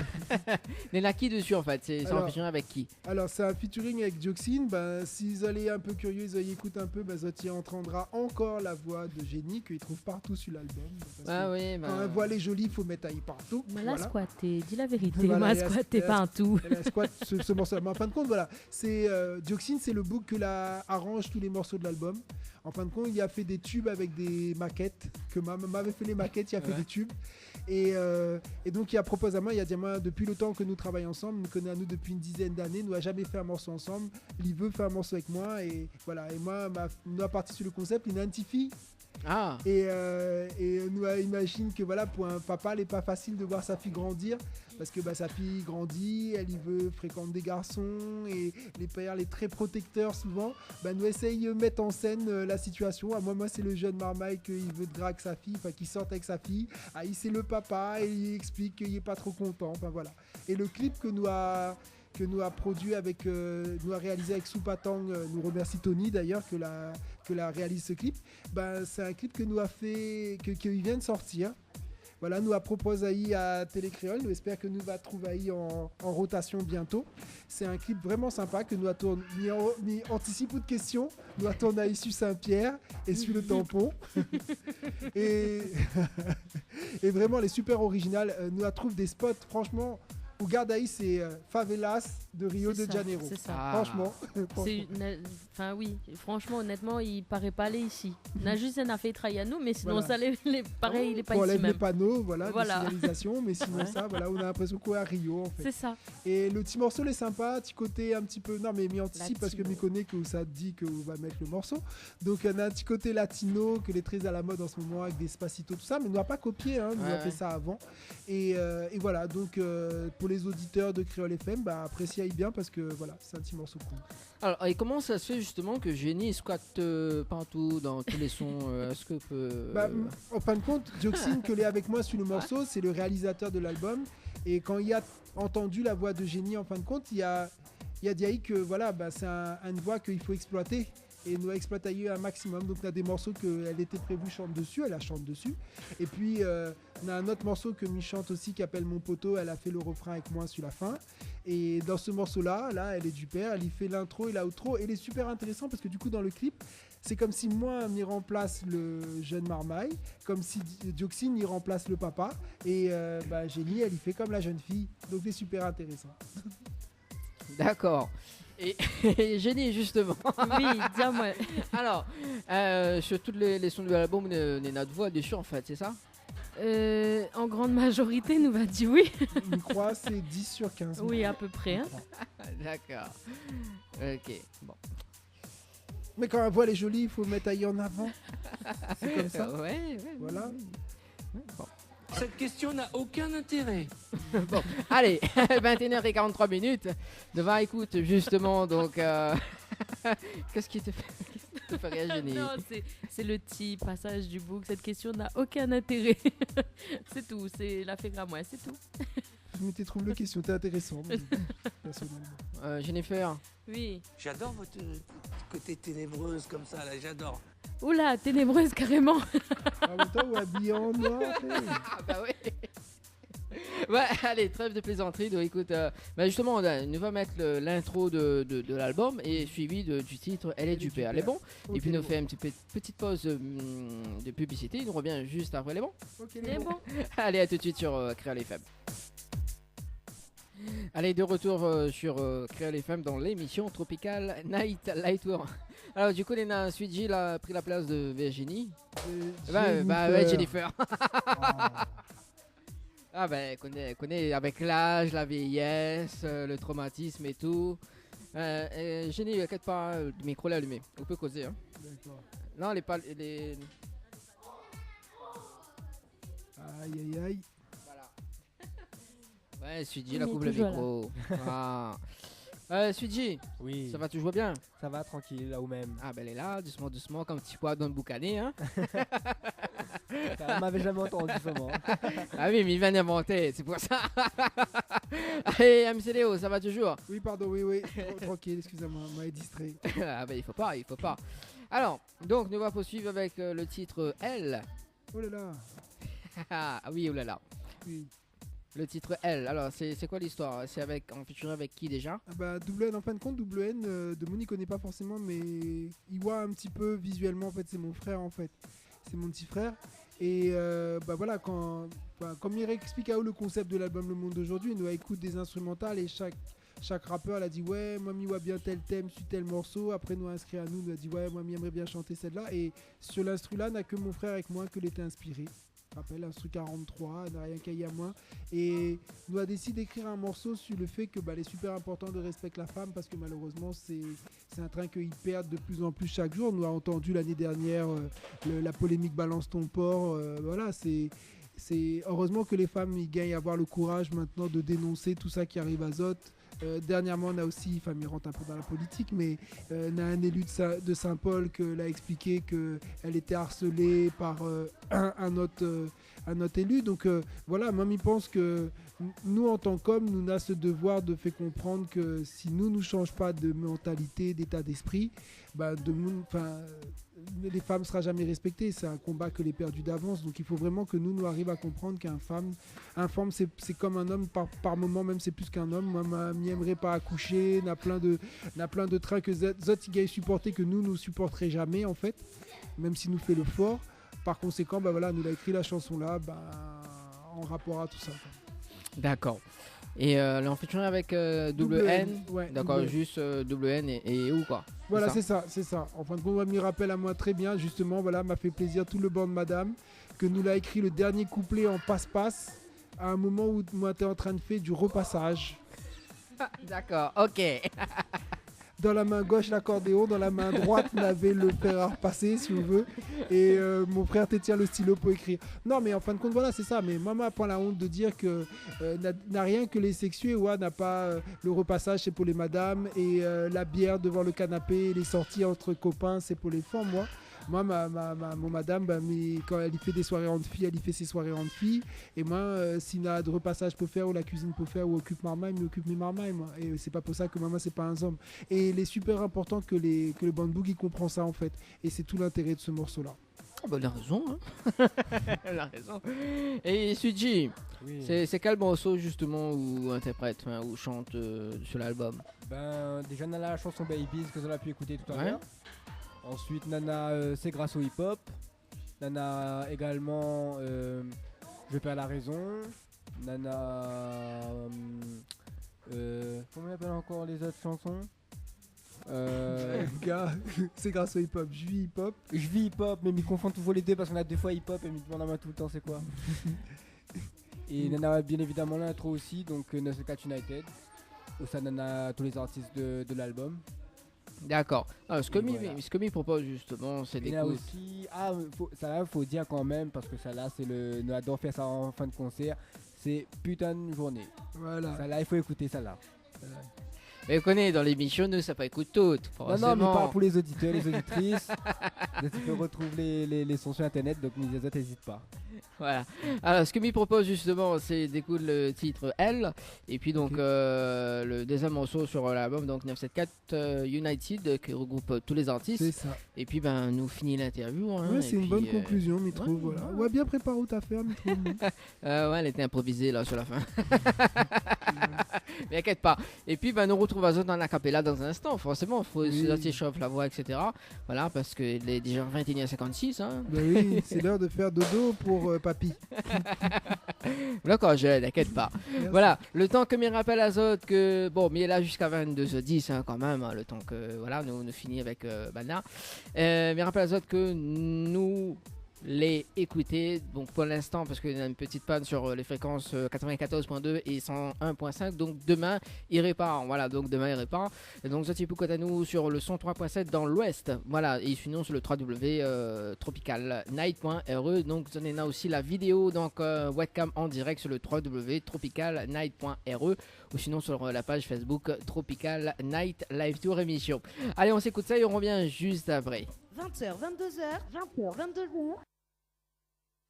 Néna ki dési, an fèt ? Sé, sé an featuring avèk ki ? Alor, sé in featuring avèk Dioxine. Bin, si zot lé in pé kirié, zot i ékout in pé, bin, zot i antandra ankor la voi de Jenny, ke i trouv partou su l'album. Parske kan in voi lé zoli, i fo mèt ali partou. Ah oui, bin. Moin la skwaté, di la vérité. Voilà, moin la skwaté partou. Èl la skwat se, se morso. Mé an fin de kont, voilà, sé, euh, Dioxine, sé le boug ke la aranz tout lé morso de l'album. An fin de kont, li la fé dé tube avèk dé makèt, ke ma, ma, mavé fé lé makèt, li la fé dé tube. Ouais. É, euh, é donk, li la propoz amoin, li la di amoin, dopi le tan ke nou travay ansanm, nou koné anou dopi in dizèn d'ané, nou la zamé fé in morso ansanm, li vé fé in morso avèk moin, é voilà, é moin, ma, nou la parti su le konsèp, li néna in ti fiy. Ah. É, euh, é nou la imazine ke, voilà, pou in papa, lé pa fasil de voir sa fiy grandir, parske, ba, sa fiy i grandi, èl i vé frékant dé garson, é lé pèr lé trè protèktèr souvan. Ba, nou éséy, euh, mèt an sèn, euh, la sitiasion. Ah, moin, moin, sé le jenn marmay ke i vé drag sa fiy, anfin, ki sort avèk sa fiy. Ah, li, sé le papa, é li éksplik ke li lé pa tro kontan, anfin, voilà. É le klip ke nou la, ke nou la produi avèk, euh, nou la réalizé avèk Soupatang, euh, nou remèrsi Tony d'ayèr ke la, ke la réalizé se klip. Bin, sé in klip ke nou la fé, ke, ke i vien de sortir. Voilà, nou la propoz ali a Télé Kréol. Nou éspèr ke nou va trouv ali an, an rotasion bientôt. Sé in klip vréman sinpa ke nou la tourn, mi an-, mi antisip out késtion. Nou la tourn ali su Saint-Pierre é su le Tampon. É, é vréman, lé super original. Euh, nou la trouv dé spot, fransman, ou gard ali, sé, euh, favelas de Rio de Janeiro. Sé sa, sé sa. Ah. Fransman, fransman. Sé in, anfin, oui, fransman, onètman, i paré pa lé isi. Na zis in afèr i trai anou, mé sinon, voilà, sa, lé, lé, parèy, lé pa isi mèm. Bon, i anlèv lé pano, voilà, de signalizasion, mé sinon, sa, voilà, ou na linprésion k'ou lé a Rio, an fèt. Sé sa. É le ti morso lé sinpa, ti koté in ti pé, non, mé mi antisip parske mi koné ke sa di ke ou va mèt le morso. Donk, néna in ti koté latino ke lé trè a la mod an se moman avèk Despacito, tousa, mé nou la pa kopié, in, nou la fé sa avan. É, euh, é voilà, donk, euh, pou lé zoditèr de Kréol F M, ba, apresié bien parske, voilà, sé in ti morso cool. Alors, et comment ça se fait justement que Jenny squatte, euh, partout dans tous les sons, euh, est-ce que peut, euh, Ba, m-, an fin de kont, Dioxine, ke lé avèk moin su le morso, sé le réalizatèr de l'album. É kan li la antann la voi de Jenny, an fin de kont, li la, li la di ke, voilà, ba, sé in, in voi ke i fo ésploité. É nou la ésploit ali in maksimòm. Donk, na dé morso ke èl lété prévu shant dési, èl la shant dési. É pi, euh, na in ot morso ke mi shant osi, ki apèl Mon Poto, èl la fé le refrin avèk moin su la fin. É dan se morso-la, la, èl lé super, èl i fé l'intro é l'outro, é lé super intérésan parske du kou, dan le klip, sé konm si moin, mi ranplas le jenn marmay, konm si Di-, Dioxine, i ranplas le papa, é, euh, ba, Jenny, èl i fé konm la jenn fiy. Donk, lé super intérésan. D'accord. Et, et Jenny, justement. Oui, dis-moi. Alors, euh, sur toutes les, les sons de l'album, euh, néna out voi dési, an fèt, sé sa ? Euh, en grande majorité, nou va dir oui. Mi kroi sé dix sur quinze. Oui, à peu près, hein. D'accord. Ok, bon. Mé kan la voi lé zoli, i fo mèt ali an avan. Sé konmsa. Ouais, ouais, ouais, ouais. Voilà. Ouais, bon. Cette question n'a aucun intérêt. Bon, allez, vingt et une heures et quarante-trois minutes. Nou va ékout, justement, donc, euh, qu'est-ce qui te fait, qu'est-ce qui te fait réagir, Jenny ? Non, c'est, c'est le petit passage du bout. Cette question n'a aucun intérêt. C'est tout, c'est l'affaire à moi, c'est tout. Mi té trouv le késtion té intérésan, mé pèrsonèlman. Euh, Jennifer. Oui. J'adore votre, euh, côté ténébreuse comme ça, là, j'adore. Oula, ténébreuse, carrément. Ah, mé toi, ou abiyé an noir, té. Ah, bah oui. Ouais, allez, trêve de plaisanterie. Donc, écoute, euh, bah, justement, on a, nou va mèt le, l'intro de, de, de l'album et suivi de, du titre Èl lé super. Lé bon ? Ok, lé bon. Et puis, nou fé in ti pé, petite pause, euh, de publicité. Nou revien juste après, lé bon ? Ok, lé bon. Lé bon. Allez, à tout de suite sur, euh, Kréol F M. Allez, de retour, euh, sur, euh, Kréol F M dans l'émission Tropical Night Light Tour. Alors, du coup, néna Sweet J la pris la place de Virginie. Euh, bah, euh, bah, ouais, Jennifer. Jennifer. Ah. Ah, ben, koné, koné, avec l'âge, la vieillesse, euh, le traumatisme et tout. Euh, euh, Jenny, inkièt pa, hein, le micro lé alumé. Ou pé kozé, hein. D'accord. Non, lé pa, lé... Aïe, aïe, aïe. Voilà. Ouais, Sweet J la koup le mikro. Ah. Euh, Sweet J, oui, sa va toujours bien ? Sa va, trankil, é ou mèm ? Ah, ben, lé la, dousman, dousman, konm ti poi dan le boukané, hein. Sa, ou m'avez jamais entendu, seulement. Ah oui, mé li vien invanté, sé pou sa. Allez, M C Léo, sa va toujours ? Oui, pardon, oui, oui. Tran-, trankil, excusez-moi, m'a distré. Ah ben, i fo pa, i fo pa. Alors, donc, nou va poursuivre avec, euh, le titre Èl. Oh là là. Ah oui, oh là là. Oui. Le titre Èl, alors, c'est, c'est quoi l'histoire ? C'est avec, en featuring avec qui déjà ? Ah bah, Double N, en fin de compte, Double N, euh, demoun i koné pa forséman, mé i voi in ti pé vizuèlman, an fèt, sé mon frèr, an fèt. Sé mon ti frèr. É, euh, bah voilà, kan, bah, konm mi rééksplik aou le konsèp de l'album Le Monde d'Aujourd'hui, nou la ékout dé instrumental é shak, shak rapèr la di, « Ouais, moin, mi voi bien tèl tèm su tèl morso. » Apré, nou la inskri anou, nou la di, « Ouais, moin, mi èmré bien shanté sèl-la. » É su l'instru-la, na ke mon frèr avèk moin ke lété inspiré. Rapèl, instru quarante-trois, na rienk ali amoin. É nou la désid ékrir in morso su le fé ke, bah, lé super inportan de rèspèk la fanm, parske malérèzman, sé, sé in trin ke i pèrd de plus en plus shak jour. Nou la antandi l'ané dèrnièr, euh, le, la polémik Balance ton porc, euh, voilà, sé, sé, erèzman ke lé fanm i gingn avoir le kouraz mintnan de dénonsé tout sa ki ariv azot. Euh, dèrnièrman, na osi, anfin, mi rant in pé dan la politik, mé, euh, na in élu de Sa-, de Saint-Paul ke la èkspliké ke èl lété arselé par, euh, in, in ot, euh, à notre élu. Donc, euh, voilà, moin, mi pans ke n-, nou, an tan k'om, nou na se devoir de fé konprann ke si nou, nou shanj pa de mantalité, d'état d'esprit, ba, demoun, enfin, euh, les femmes sera jamais respectées. C'est un combat que les perdus d'avance. Donc, il faut vraiment que nous, nou ariv à comprendre qu'un femme, un femme, c'est, c'est comme un homme par, par moment, même c'est plus qu'un homme. Moin, ma, mi èmré pa akoush, na plein de, na plein de trucs ke zot, zot i gingn supporter ke nou, nou supportré jamais, en fait, même si nou fé l'effort. Par conséquent, ben voilà, nou la ékri la chanson la, ben, en rapport à tout ça, quoi. D'accord. Et, euh, elle est en featuring avec, euh, Double N. Double N, ouais, d'accord, Double N. Juste, euh, Double N et, et ou, quoi. Voilà, c'est ça ? C'est ça. En fin de compte, moin, mi rapèl amoin très bien, justement, voilà, m'a fait plaisir tout le bann madam, ke nou la ékri le dernier couplet en passe-passe, à un moment où moin té an trin de fé du repassage. D'accord, ok. Dans la main gauche, l'accordéon, dans la main droite, on avait le fer à repasser, si on veut. Et, euh, mon frère té tien le stylo pou ékrir. Non, mais en fin de compte, voilà, c'est ça. Mais moin, ma poin la honte de dire que, euh, na, na rien que les sexués, ouais, na pas, euh, le repassage, c'est pour les madames, et, euh, la bière devant le canapé, les sorties entre copains, c'est pour les femmes, moi. Moin, ma, ma, ma, mon madam, ben, mi, kan èl i fé des soirées entre filles, èl i fé ses soirées entre filles. É moin, euh, si na de repassage pou fèr, ou la cuisine pou fèr, ou okip marmay, mi okip mi marmay, moin. É sé pa pou sa ke moin, moin sé pa in zom. Et il est super important que les, que le bann boug i konpran sa, en fait. Et c'est tout l'intérêt de ce morceau-là. Ah bah, il a raison, hein. Il a raison. Et Suji, oui, c'est, c'est quel morceau, justement, ou interprète, enfin, ou chante, euh, sur l'album ? Ben, déjà, on a la chanson Babies que on a pu écouter tout à l'heure. Ouais. Ensuite, nana, euh, C'est grâce au hip-hop. Nana également, euh, Je perds la raison. Nana, euh, euh, comment il appelle encore les autres chansons ? Euh, gars, C'est grâce au hip-hop. Je vis hip-hop. Je vis hip-hop, mé mi konfon toujour lé dé parske na dé foi hip-hop é mi demann amoin toultan sé koi. É nana bien évidemment l'intro aussi, donc, euh, neuf sept quatre United, ousa nana tous les artistes de, de l'album. D'accord. Alors, ce que mi, ce que mi propose justement, c'est d'écouter. Et là aussi, ah, faut, sa la, faut dire quand même, parce que sa la, c'est le, nou ador fé sa en fin de concert, c'est Putain de journée. Voilà. Sa la, il faut écouter sa la. Voilà. Mé ou koné, dan lémisyon, nou, sa pa ékout tout, forcément. Non, non, mé mi parl pou les auditeurs, les auditrices. Zot i pé retrouv les, les, les sons sur Internet, donc n'hésitez pas. Voilà. Alors, ce que mi propose justement, c'est d'écouter le titre Elle, et puis donc, euh, le deuxième morceau sur l'album, donc neuf sept quatre, euh, United, qui regroupe, euh, tous les artistes. C'est ça. Et puis, ben, nou fini l'interview, hein, ouais, c'est une bonne conclusion, mi trouv, voilà. Ouais, ouais. Ou la bien préparé out afèr, mi trouv. Euh, ouais, elle était improvisée, là, sur la fin. Mais inquiète pas. Et puis, ben, nou retrouv azot an a cappella dans un instant, forcément. Faut se laisser chauffer la voix, et cetera. Voilà, parce que il est déjà vingt et une heures cinquante-six, hein. Ben oui, c'est l'heure de faire dodo pour, euh, papy. D'accord, je, t'inquiète pas. Merci. Voilà, le tan ke mi rapèl azot ke, bon, mi lé la jusqu'à vingt-deux heures dix, hein, quand même, hein, le tan ke, voilà, nou, nou fini avec, euh, Bana. Euh, mi rapèl azot ke nou lé ékouté, donc pour l'instant, parce qu'il y a une petite panne sur, euh, les fréquences, euh, quatre-vingt-quatorze point deux et cent un point cinq, donc demain, i répar, voilà, donc demain, i répar. É donk, zot i pé ékout anou sur le cent trois point sept dans l'Ouest. Voilà, é sinon sur le trois W, euh, tropical night point R E. Donk, zot néna osi la vidéo, donk, euh, webcam en direct sur le trois W tropical night point R E ou sinon sur, euh, la page Facebook Tropical Night Live Tour Émission. Allez, on s'écoute ça et on revient juste après. Vingt heures, vingt-deux heures, vingt heures, vingt-deux heures.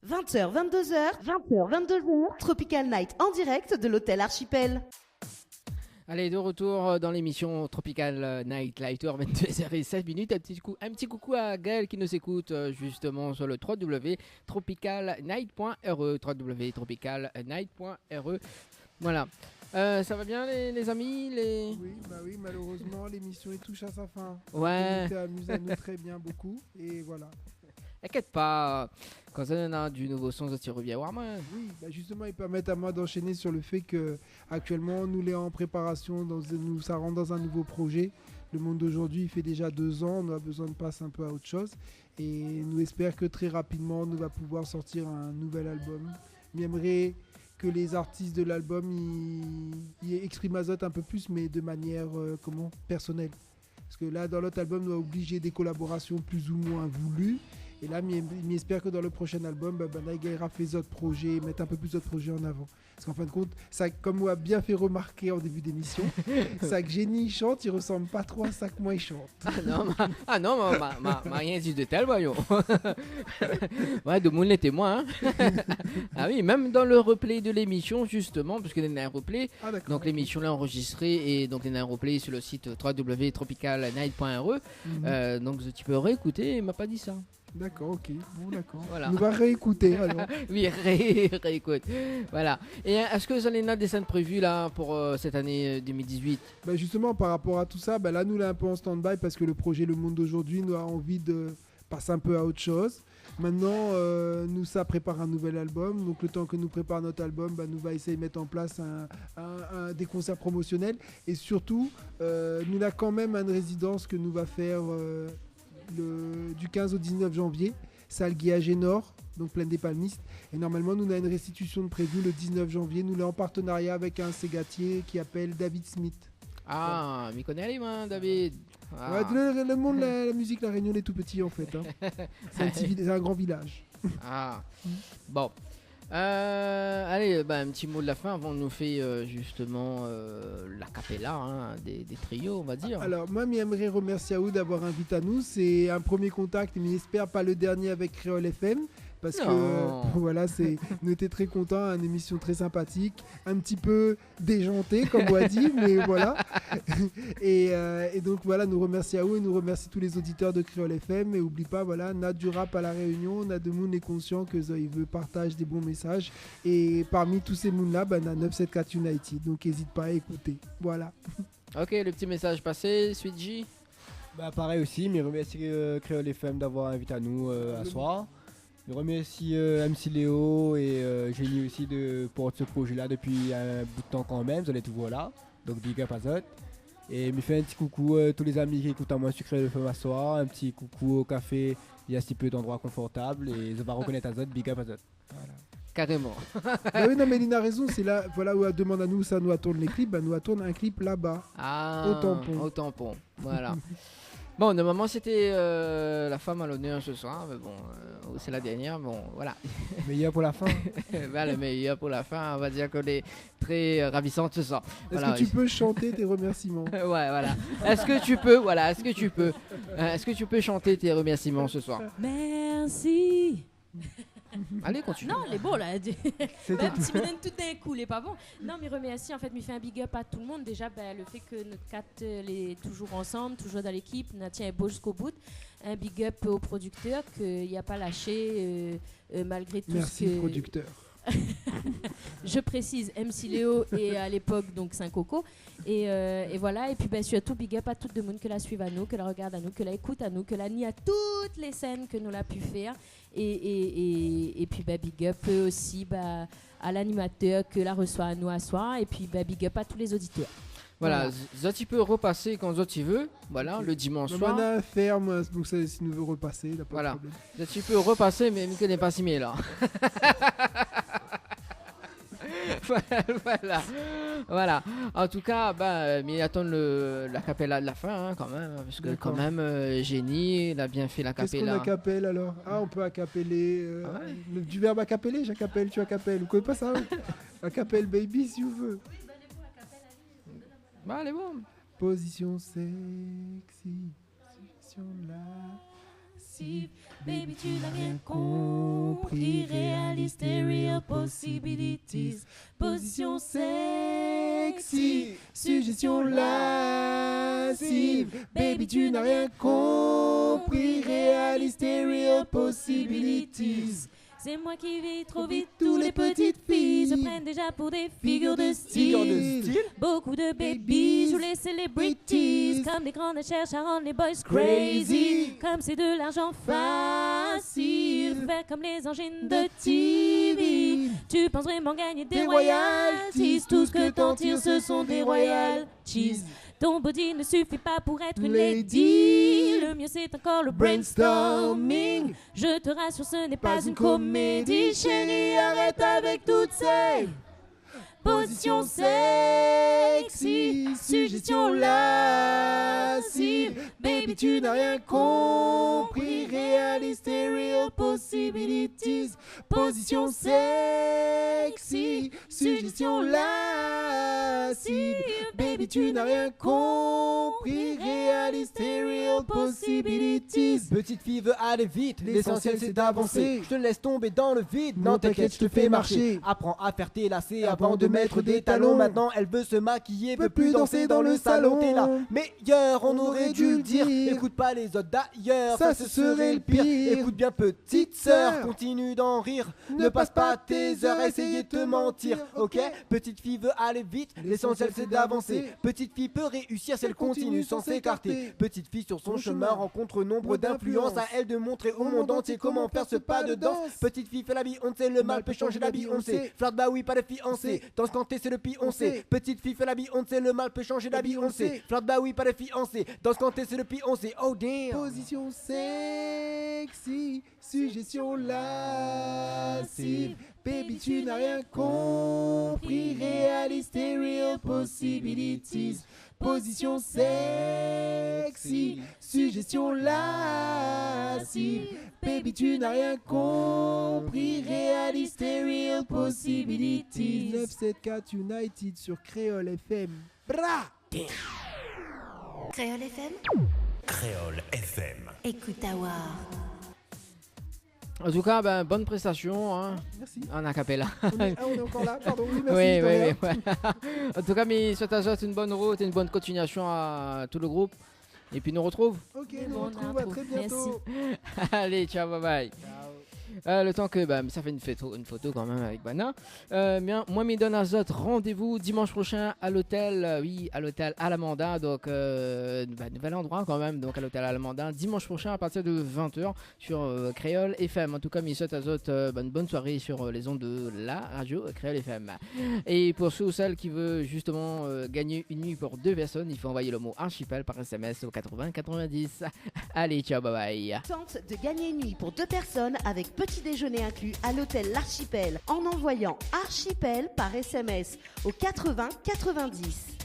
Vingt heures, vingt-deux heures, vingt heures, vingt-deux heures, Tropical Night en direct de l'hôtel Archipel. Allez, de retour, euh, dans l'émission Tropical, euh, Night Live Tour, vingt-deux heures et sept minutes. Un petit cou-, un petit coucou à Gaël qui nous écoute, euh, justement sur le trois W tropical night point R E, trois W tropical night point R E. Voilà. Euh, ça va bien, les, les amis, les... Oui, bah oui, malheureusement, l'émission, elle touche à sa fin. Ouais. On s'est amusé à nous très bien, beaucoup, et voilà. Inkièt pa, kan zot néna du nouvo son, zot i revien oir moin. Oui, bah justement, i pèrmèt amoin d'anshéné sur le fé ke aktièlman nou lé an préparasyon, dan, nou sa rant dan in nouvo projé. Le Monde d'aujourd'hui, i fé déja dé zan, nou la bezoin de pasé in pé a ot shoz. É nou éspèr ke trè rapidman, nou va pouvoir sortir in nouvèl album. Mi èmré ke lé zartis de l'album i, i éksprim azot in pé plis, mé de manièr, euh, koman, pèrsonèl. Parske la, dan lot album, nou la oblizé dé kolaborasyon plis ou moin voulu. É la, mi, mi espèr ke dan le proshin album, bin, bin, la, i gingn fé zot projé, mèt in pé plis zot projé an avan. Parske an fin de kont, sa, kom ou la bien fé remarké an débu d'émision, sak Jenny i shant, i resanm pa tro a sak moin i shant. Ah non, ma, ah non, ma, ma, ma, ma rien di de tèl, voyons. Ouais, demoun lé témoin, hein. Ah oui, mèm dan le replay de l'émision, justeman, parske néna in replay, Ah, d'accord, donk, ok. L'émision lé anrozistré é donk néna in replay sur le site trois W tropical night point R E. Mhm. Euh, donk, ou pé réékouté, ma pa di sa. D'accord, ok. Bon, d'accord. Voilà. Nou va réékouté, alor. Oui, ré-, réékout. Voilà. É, euh, èske zot néna dé sèn prévu, la, pou, euh, sèt ané, euh, deux mille dix-huit ? Bin, justeman, par rapor a tout sa, bin, la, nou lé in pé an stand-by parske le projé Le Monde d'aujourd'hui, nou la anvi de pasé in pé a ot shoz. Mintnan, euh, nou sa prépar in nouvèl album. Donk, le tan ke nou prépar nout album, bin, nou va éséy mèt an plas in, in, in, dé konsèr promosionèl. É sirtou, euh, nou néna kan mèm in rézidans ke nou va fèr, euh, le, du quinze au dix-neuf janvier, sal Guillage Nord, donk Plaine des Palmistes. É normalman, nou néna in réstitision de prévu le dix-neuf janvier. Nou lé an partenarya avèk in ségatié ki apèl David Smith. Ah, mi koné ali, moin, David. Ah. Ouais, le, le, le monde, la, la mizik La Rényon lé tou pti, an fèt, hein. Sé in pti vil-, sé in gran vilaz. Ah. Bon. Euh, alé, euh, bin, in pti mo de la fin avan nou fé, euh, justeman, euh, la capella, hein, dé, dé trio, on va dir. Alor, moin, mi èmré remèrsié aou d'avoir invit anou. Sé in promié kontak, mi espèr pa le dernié avèk Kréol F M. Parske, Non. Voilà, sé, nou té tré kontan, in émision tré sinpatik, in pti pé déjanté, kom ou la di, mé voilà. É, euh, é donk, voilà, nou remèrsi aou é nou remèrsi tout lé zoditèr de Kréol F M. É oubli pa, voilà, na du rap à La Réunion, na demoun lé konsian ke zot i vé partaz dé bon mésaz. É parmi tout sé moun-la, bin, na neuf sept quatre United. Donk, ézit pa a ékouté. Voilà. Ok, le pti mésaz pasé, Sweet J. Bah, parèy osi, mi remèrsi, euh, Kréol F M d'avoir invit anou, euh, aswar. Mi remèrsi, euh, M C Léo é, euh, Jenny osi de port se projé-la dopi in bout de tan kan mèm, zot lé toujour la. Donk big up azot. É mi fé in pti koukou, euh, tout lé zami ki ékout amoin su Kréol F M aswar, in pti koukou o kafé, néna in pti pé d'androi konfortab é zot va rekonèt azot, big up azot. Voilà. Karéman. Mé oui, non, mé li na rézon, sé la, voilà, ou la demann anou ousa nou la tourn lé klip, bin, nou la tourn in klip laba. Ah, o Tampon. O Tampon. Voilà. Bon, normalman, sété, euh, la fanm a lonèr se soir, mé bon, euh, sé la dernièr, bon, voilà. Méyèr pou la fin. Voilà, le méyèr pou la fin, on va dir ke lé tré, euh, ravisant se soir. Voilà. Est-ce que tu peux chanter tes remerciements ? Ouais, voilà. Est-ce que tu peux, voilà, est-ce que tu peux, euh, est-ce que tu peux chanter tes remerciements ce soir ? Merci. Alé, kontinié. Non, lé bon, la. Sété tout. Mèm si mi donn tout d'in kou, lé pa bon. Non, mi remèrsi, an fèt, mi fé in big up a tout le moun. Déja, bin, le fé ke nout kat, euh, lé toujour ansanm, toujour dan lékip, nou la tienbo ziska o bout. In big up o prodiktèr, ke li la pa lashé, euh, euh, malgré tout. Merci, ce que prodiktèr. Je précise, M C Léo é a lépok, donk, Saint Coco. É, euh, é voilà. É pi, bin, sirtou, big up a tout demoun ke la suiv anou, ke la regard anou, ke la ékout anou, ke la ni a tout lé sèn ke nou la pu fèr. É, é, é, é pi, bin, big up, euh, osi, ba, a l'animatèr ke la resoi anou aswar. É pi, bin, big up a tout lé zoditèr. Voilà, voilà. Z-, zot i pé repasé kan zot i vé. Voilà, OK. Le dimansh soir. Mé moin na fèr, moin, donk sa, si nou vé repasé, na pa de problèm. Voilà. Zot i pé repasé, mé mi koné pa si mi lé la. Voilà, voilà. Voilà. An tou ka, ba, euh, mi atann le, la capella de la fin, hein, kan mèm, hein, parske kan mèm, euh, Jenny la bien fé la capella. D'accord. Qu'est-ce qu'on accapelle alors ? Ah, on peut accapeller, euh, le, du verbe accapeller, j'accapelle, tu accapelles. Vous connaissez pas ça, hein ? Acapelle baby, si vous voulez. Ba, lé bon. Position sexy, position lascive. Baby, tu n'as rien compris, réalise tes real possibilities. Position sexy, suggestion lascive. Baby, tu n'as rien compris, réalise tes real possibilities. C'est moi qui vis trop vite, tous les petites filles se prennent déjà pour des figures de style. Figures de style. Beaucoup de babies ou les celebrities, comme des grandes, elles cherchent à rendre les boys crazy. Crazy. Comme c'est de l'argent facile, faire comme les angines de T V. Tu penses vraiment gagner des royalties, tout ce que t'en tires, ce sont des royalties. Ton body ne suffit pas pour être une lady. Lady. Le mieux, c'est encore le brainstorming. Je te rassure, ce n'est pas une comédie. Chérie, arrête avec toutes ces positions sexy, suggestions lascives. Baby, Baby, tu n'as rien compris. Réalise tes real possibilities. Position sexy, suggestion lascive. Baby, tu n'as rien compris. Réalise tes real possibilities. Petite fille veut aller vite, l'essentiel c'est d'avancer. Je te laisse tomber dans le vide, non, t'inquiète, je te fais marcher. Apprends à faire tes lacets avant de mettre des talons. Maintenant, elle veut se maquiller, veut plus danser dans le salon. T'es la meilleure, on aurait dû le dire. Écoute pas les autres d'ailleurs, ça, ce serait le pire. Écoute bien, petite sœur, continue d'en rire. Ne passe pas tes heures à essayer de te mentir, ok ? Petite fille veut aller vite, l'essentiel c'est d'avancer. Petite fille peut réussir si elle continue sans s'écarter. Petite fille sur son chemin rencontre nombre d'influences. À elle de montrer au monde entier comment faire ce pas de danse. Petite fille fait la Beyoncé, le mal peut changer d'habit, on le sait. Flirt, bah oui, pas de fiancé. Danse quand t'es, c'est le pioncé. Petite fille fait la Beyoncé, le mal peut changer d'habit, on le sait. Flirt, bah oui, pas de fiancé. Danse quand t'es, c'est le pioncé. Oh damn. Position sexy, suggestion lascive. Baby, tu n'as rien compris. Réalise tes real possibilities. Position sexy, suggestion lascive. Baby, tu n'as rien compris. Réalise tes real possibilities. Neuf sept quatre United sur Kréol F M. Bra ! Kréol F M. Kréol F M. Écoute à voir. En tout cas, ben, bonne prestation, hein. Merci. En a cappella. On est, ah, on est encore là, pardon. Oui, merci, oui, de rien. Oui, oui. En tout cas, mi souèt azot une bonne route et une bonne continuation à tout le groupe. Et puis, nou retrouv. Ok, nou retrouv, à très bientôt. Merci. Allez, ciao, bye bye. Ciao. Euh, le temps que, ben, ça fait une photo, une photo quand même avec Bana. Euh, bien, moi, mi donn azot rendez-vous dimanche prochain à l'hôtel, euh, oui, à l'hôtel Alamanda, donc, euh, bah, nouvel endroit quand même, donc à l'hôtel Alamanda, dimanche prochain à partir de vingt heures sur, euh, Kréol F M. En tout cas, mi souèt azot, euh, bah, une bonne soirée sur, euh, les ondes de la radio, euh, Kréol F M. Et pour ceux ou celles qui veulent justement, euh, gagner une nuit pour deux personnes, il faut envoyer le mot archipel par S M S au quatre-vingts quatre-vingt-dix. Allez, ciao, bye bye. Tente de gagner une nuit pour deux personnes avec petit déjeuner inclus à l'hôtel L'Archipel en envoyant archipel par S M S au quatre-vingts quatre-vingt-dix.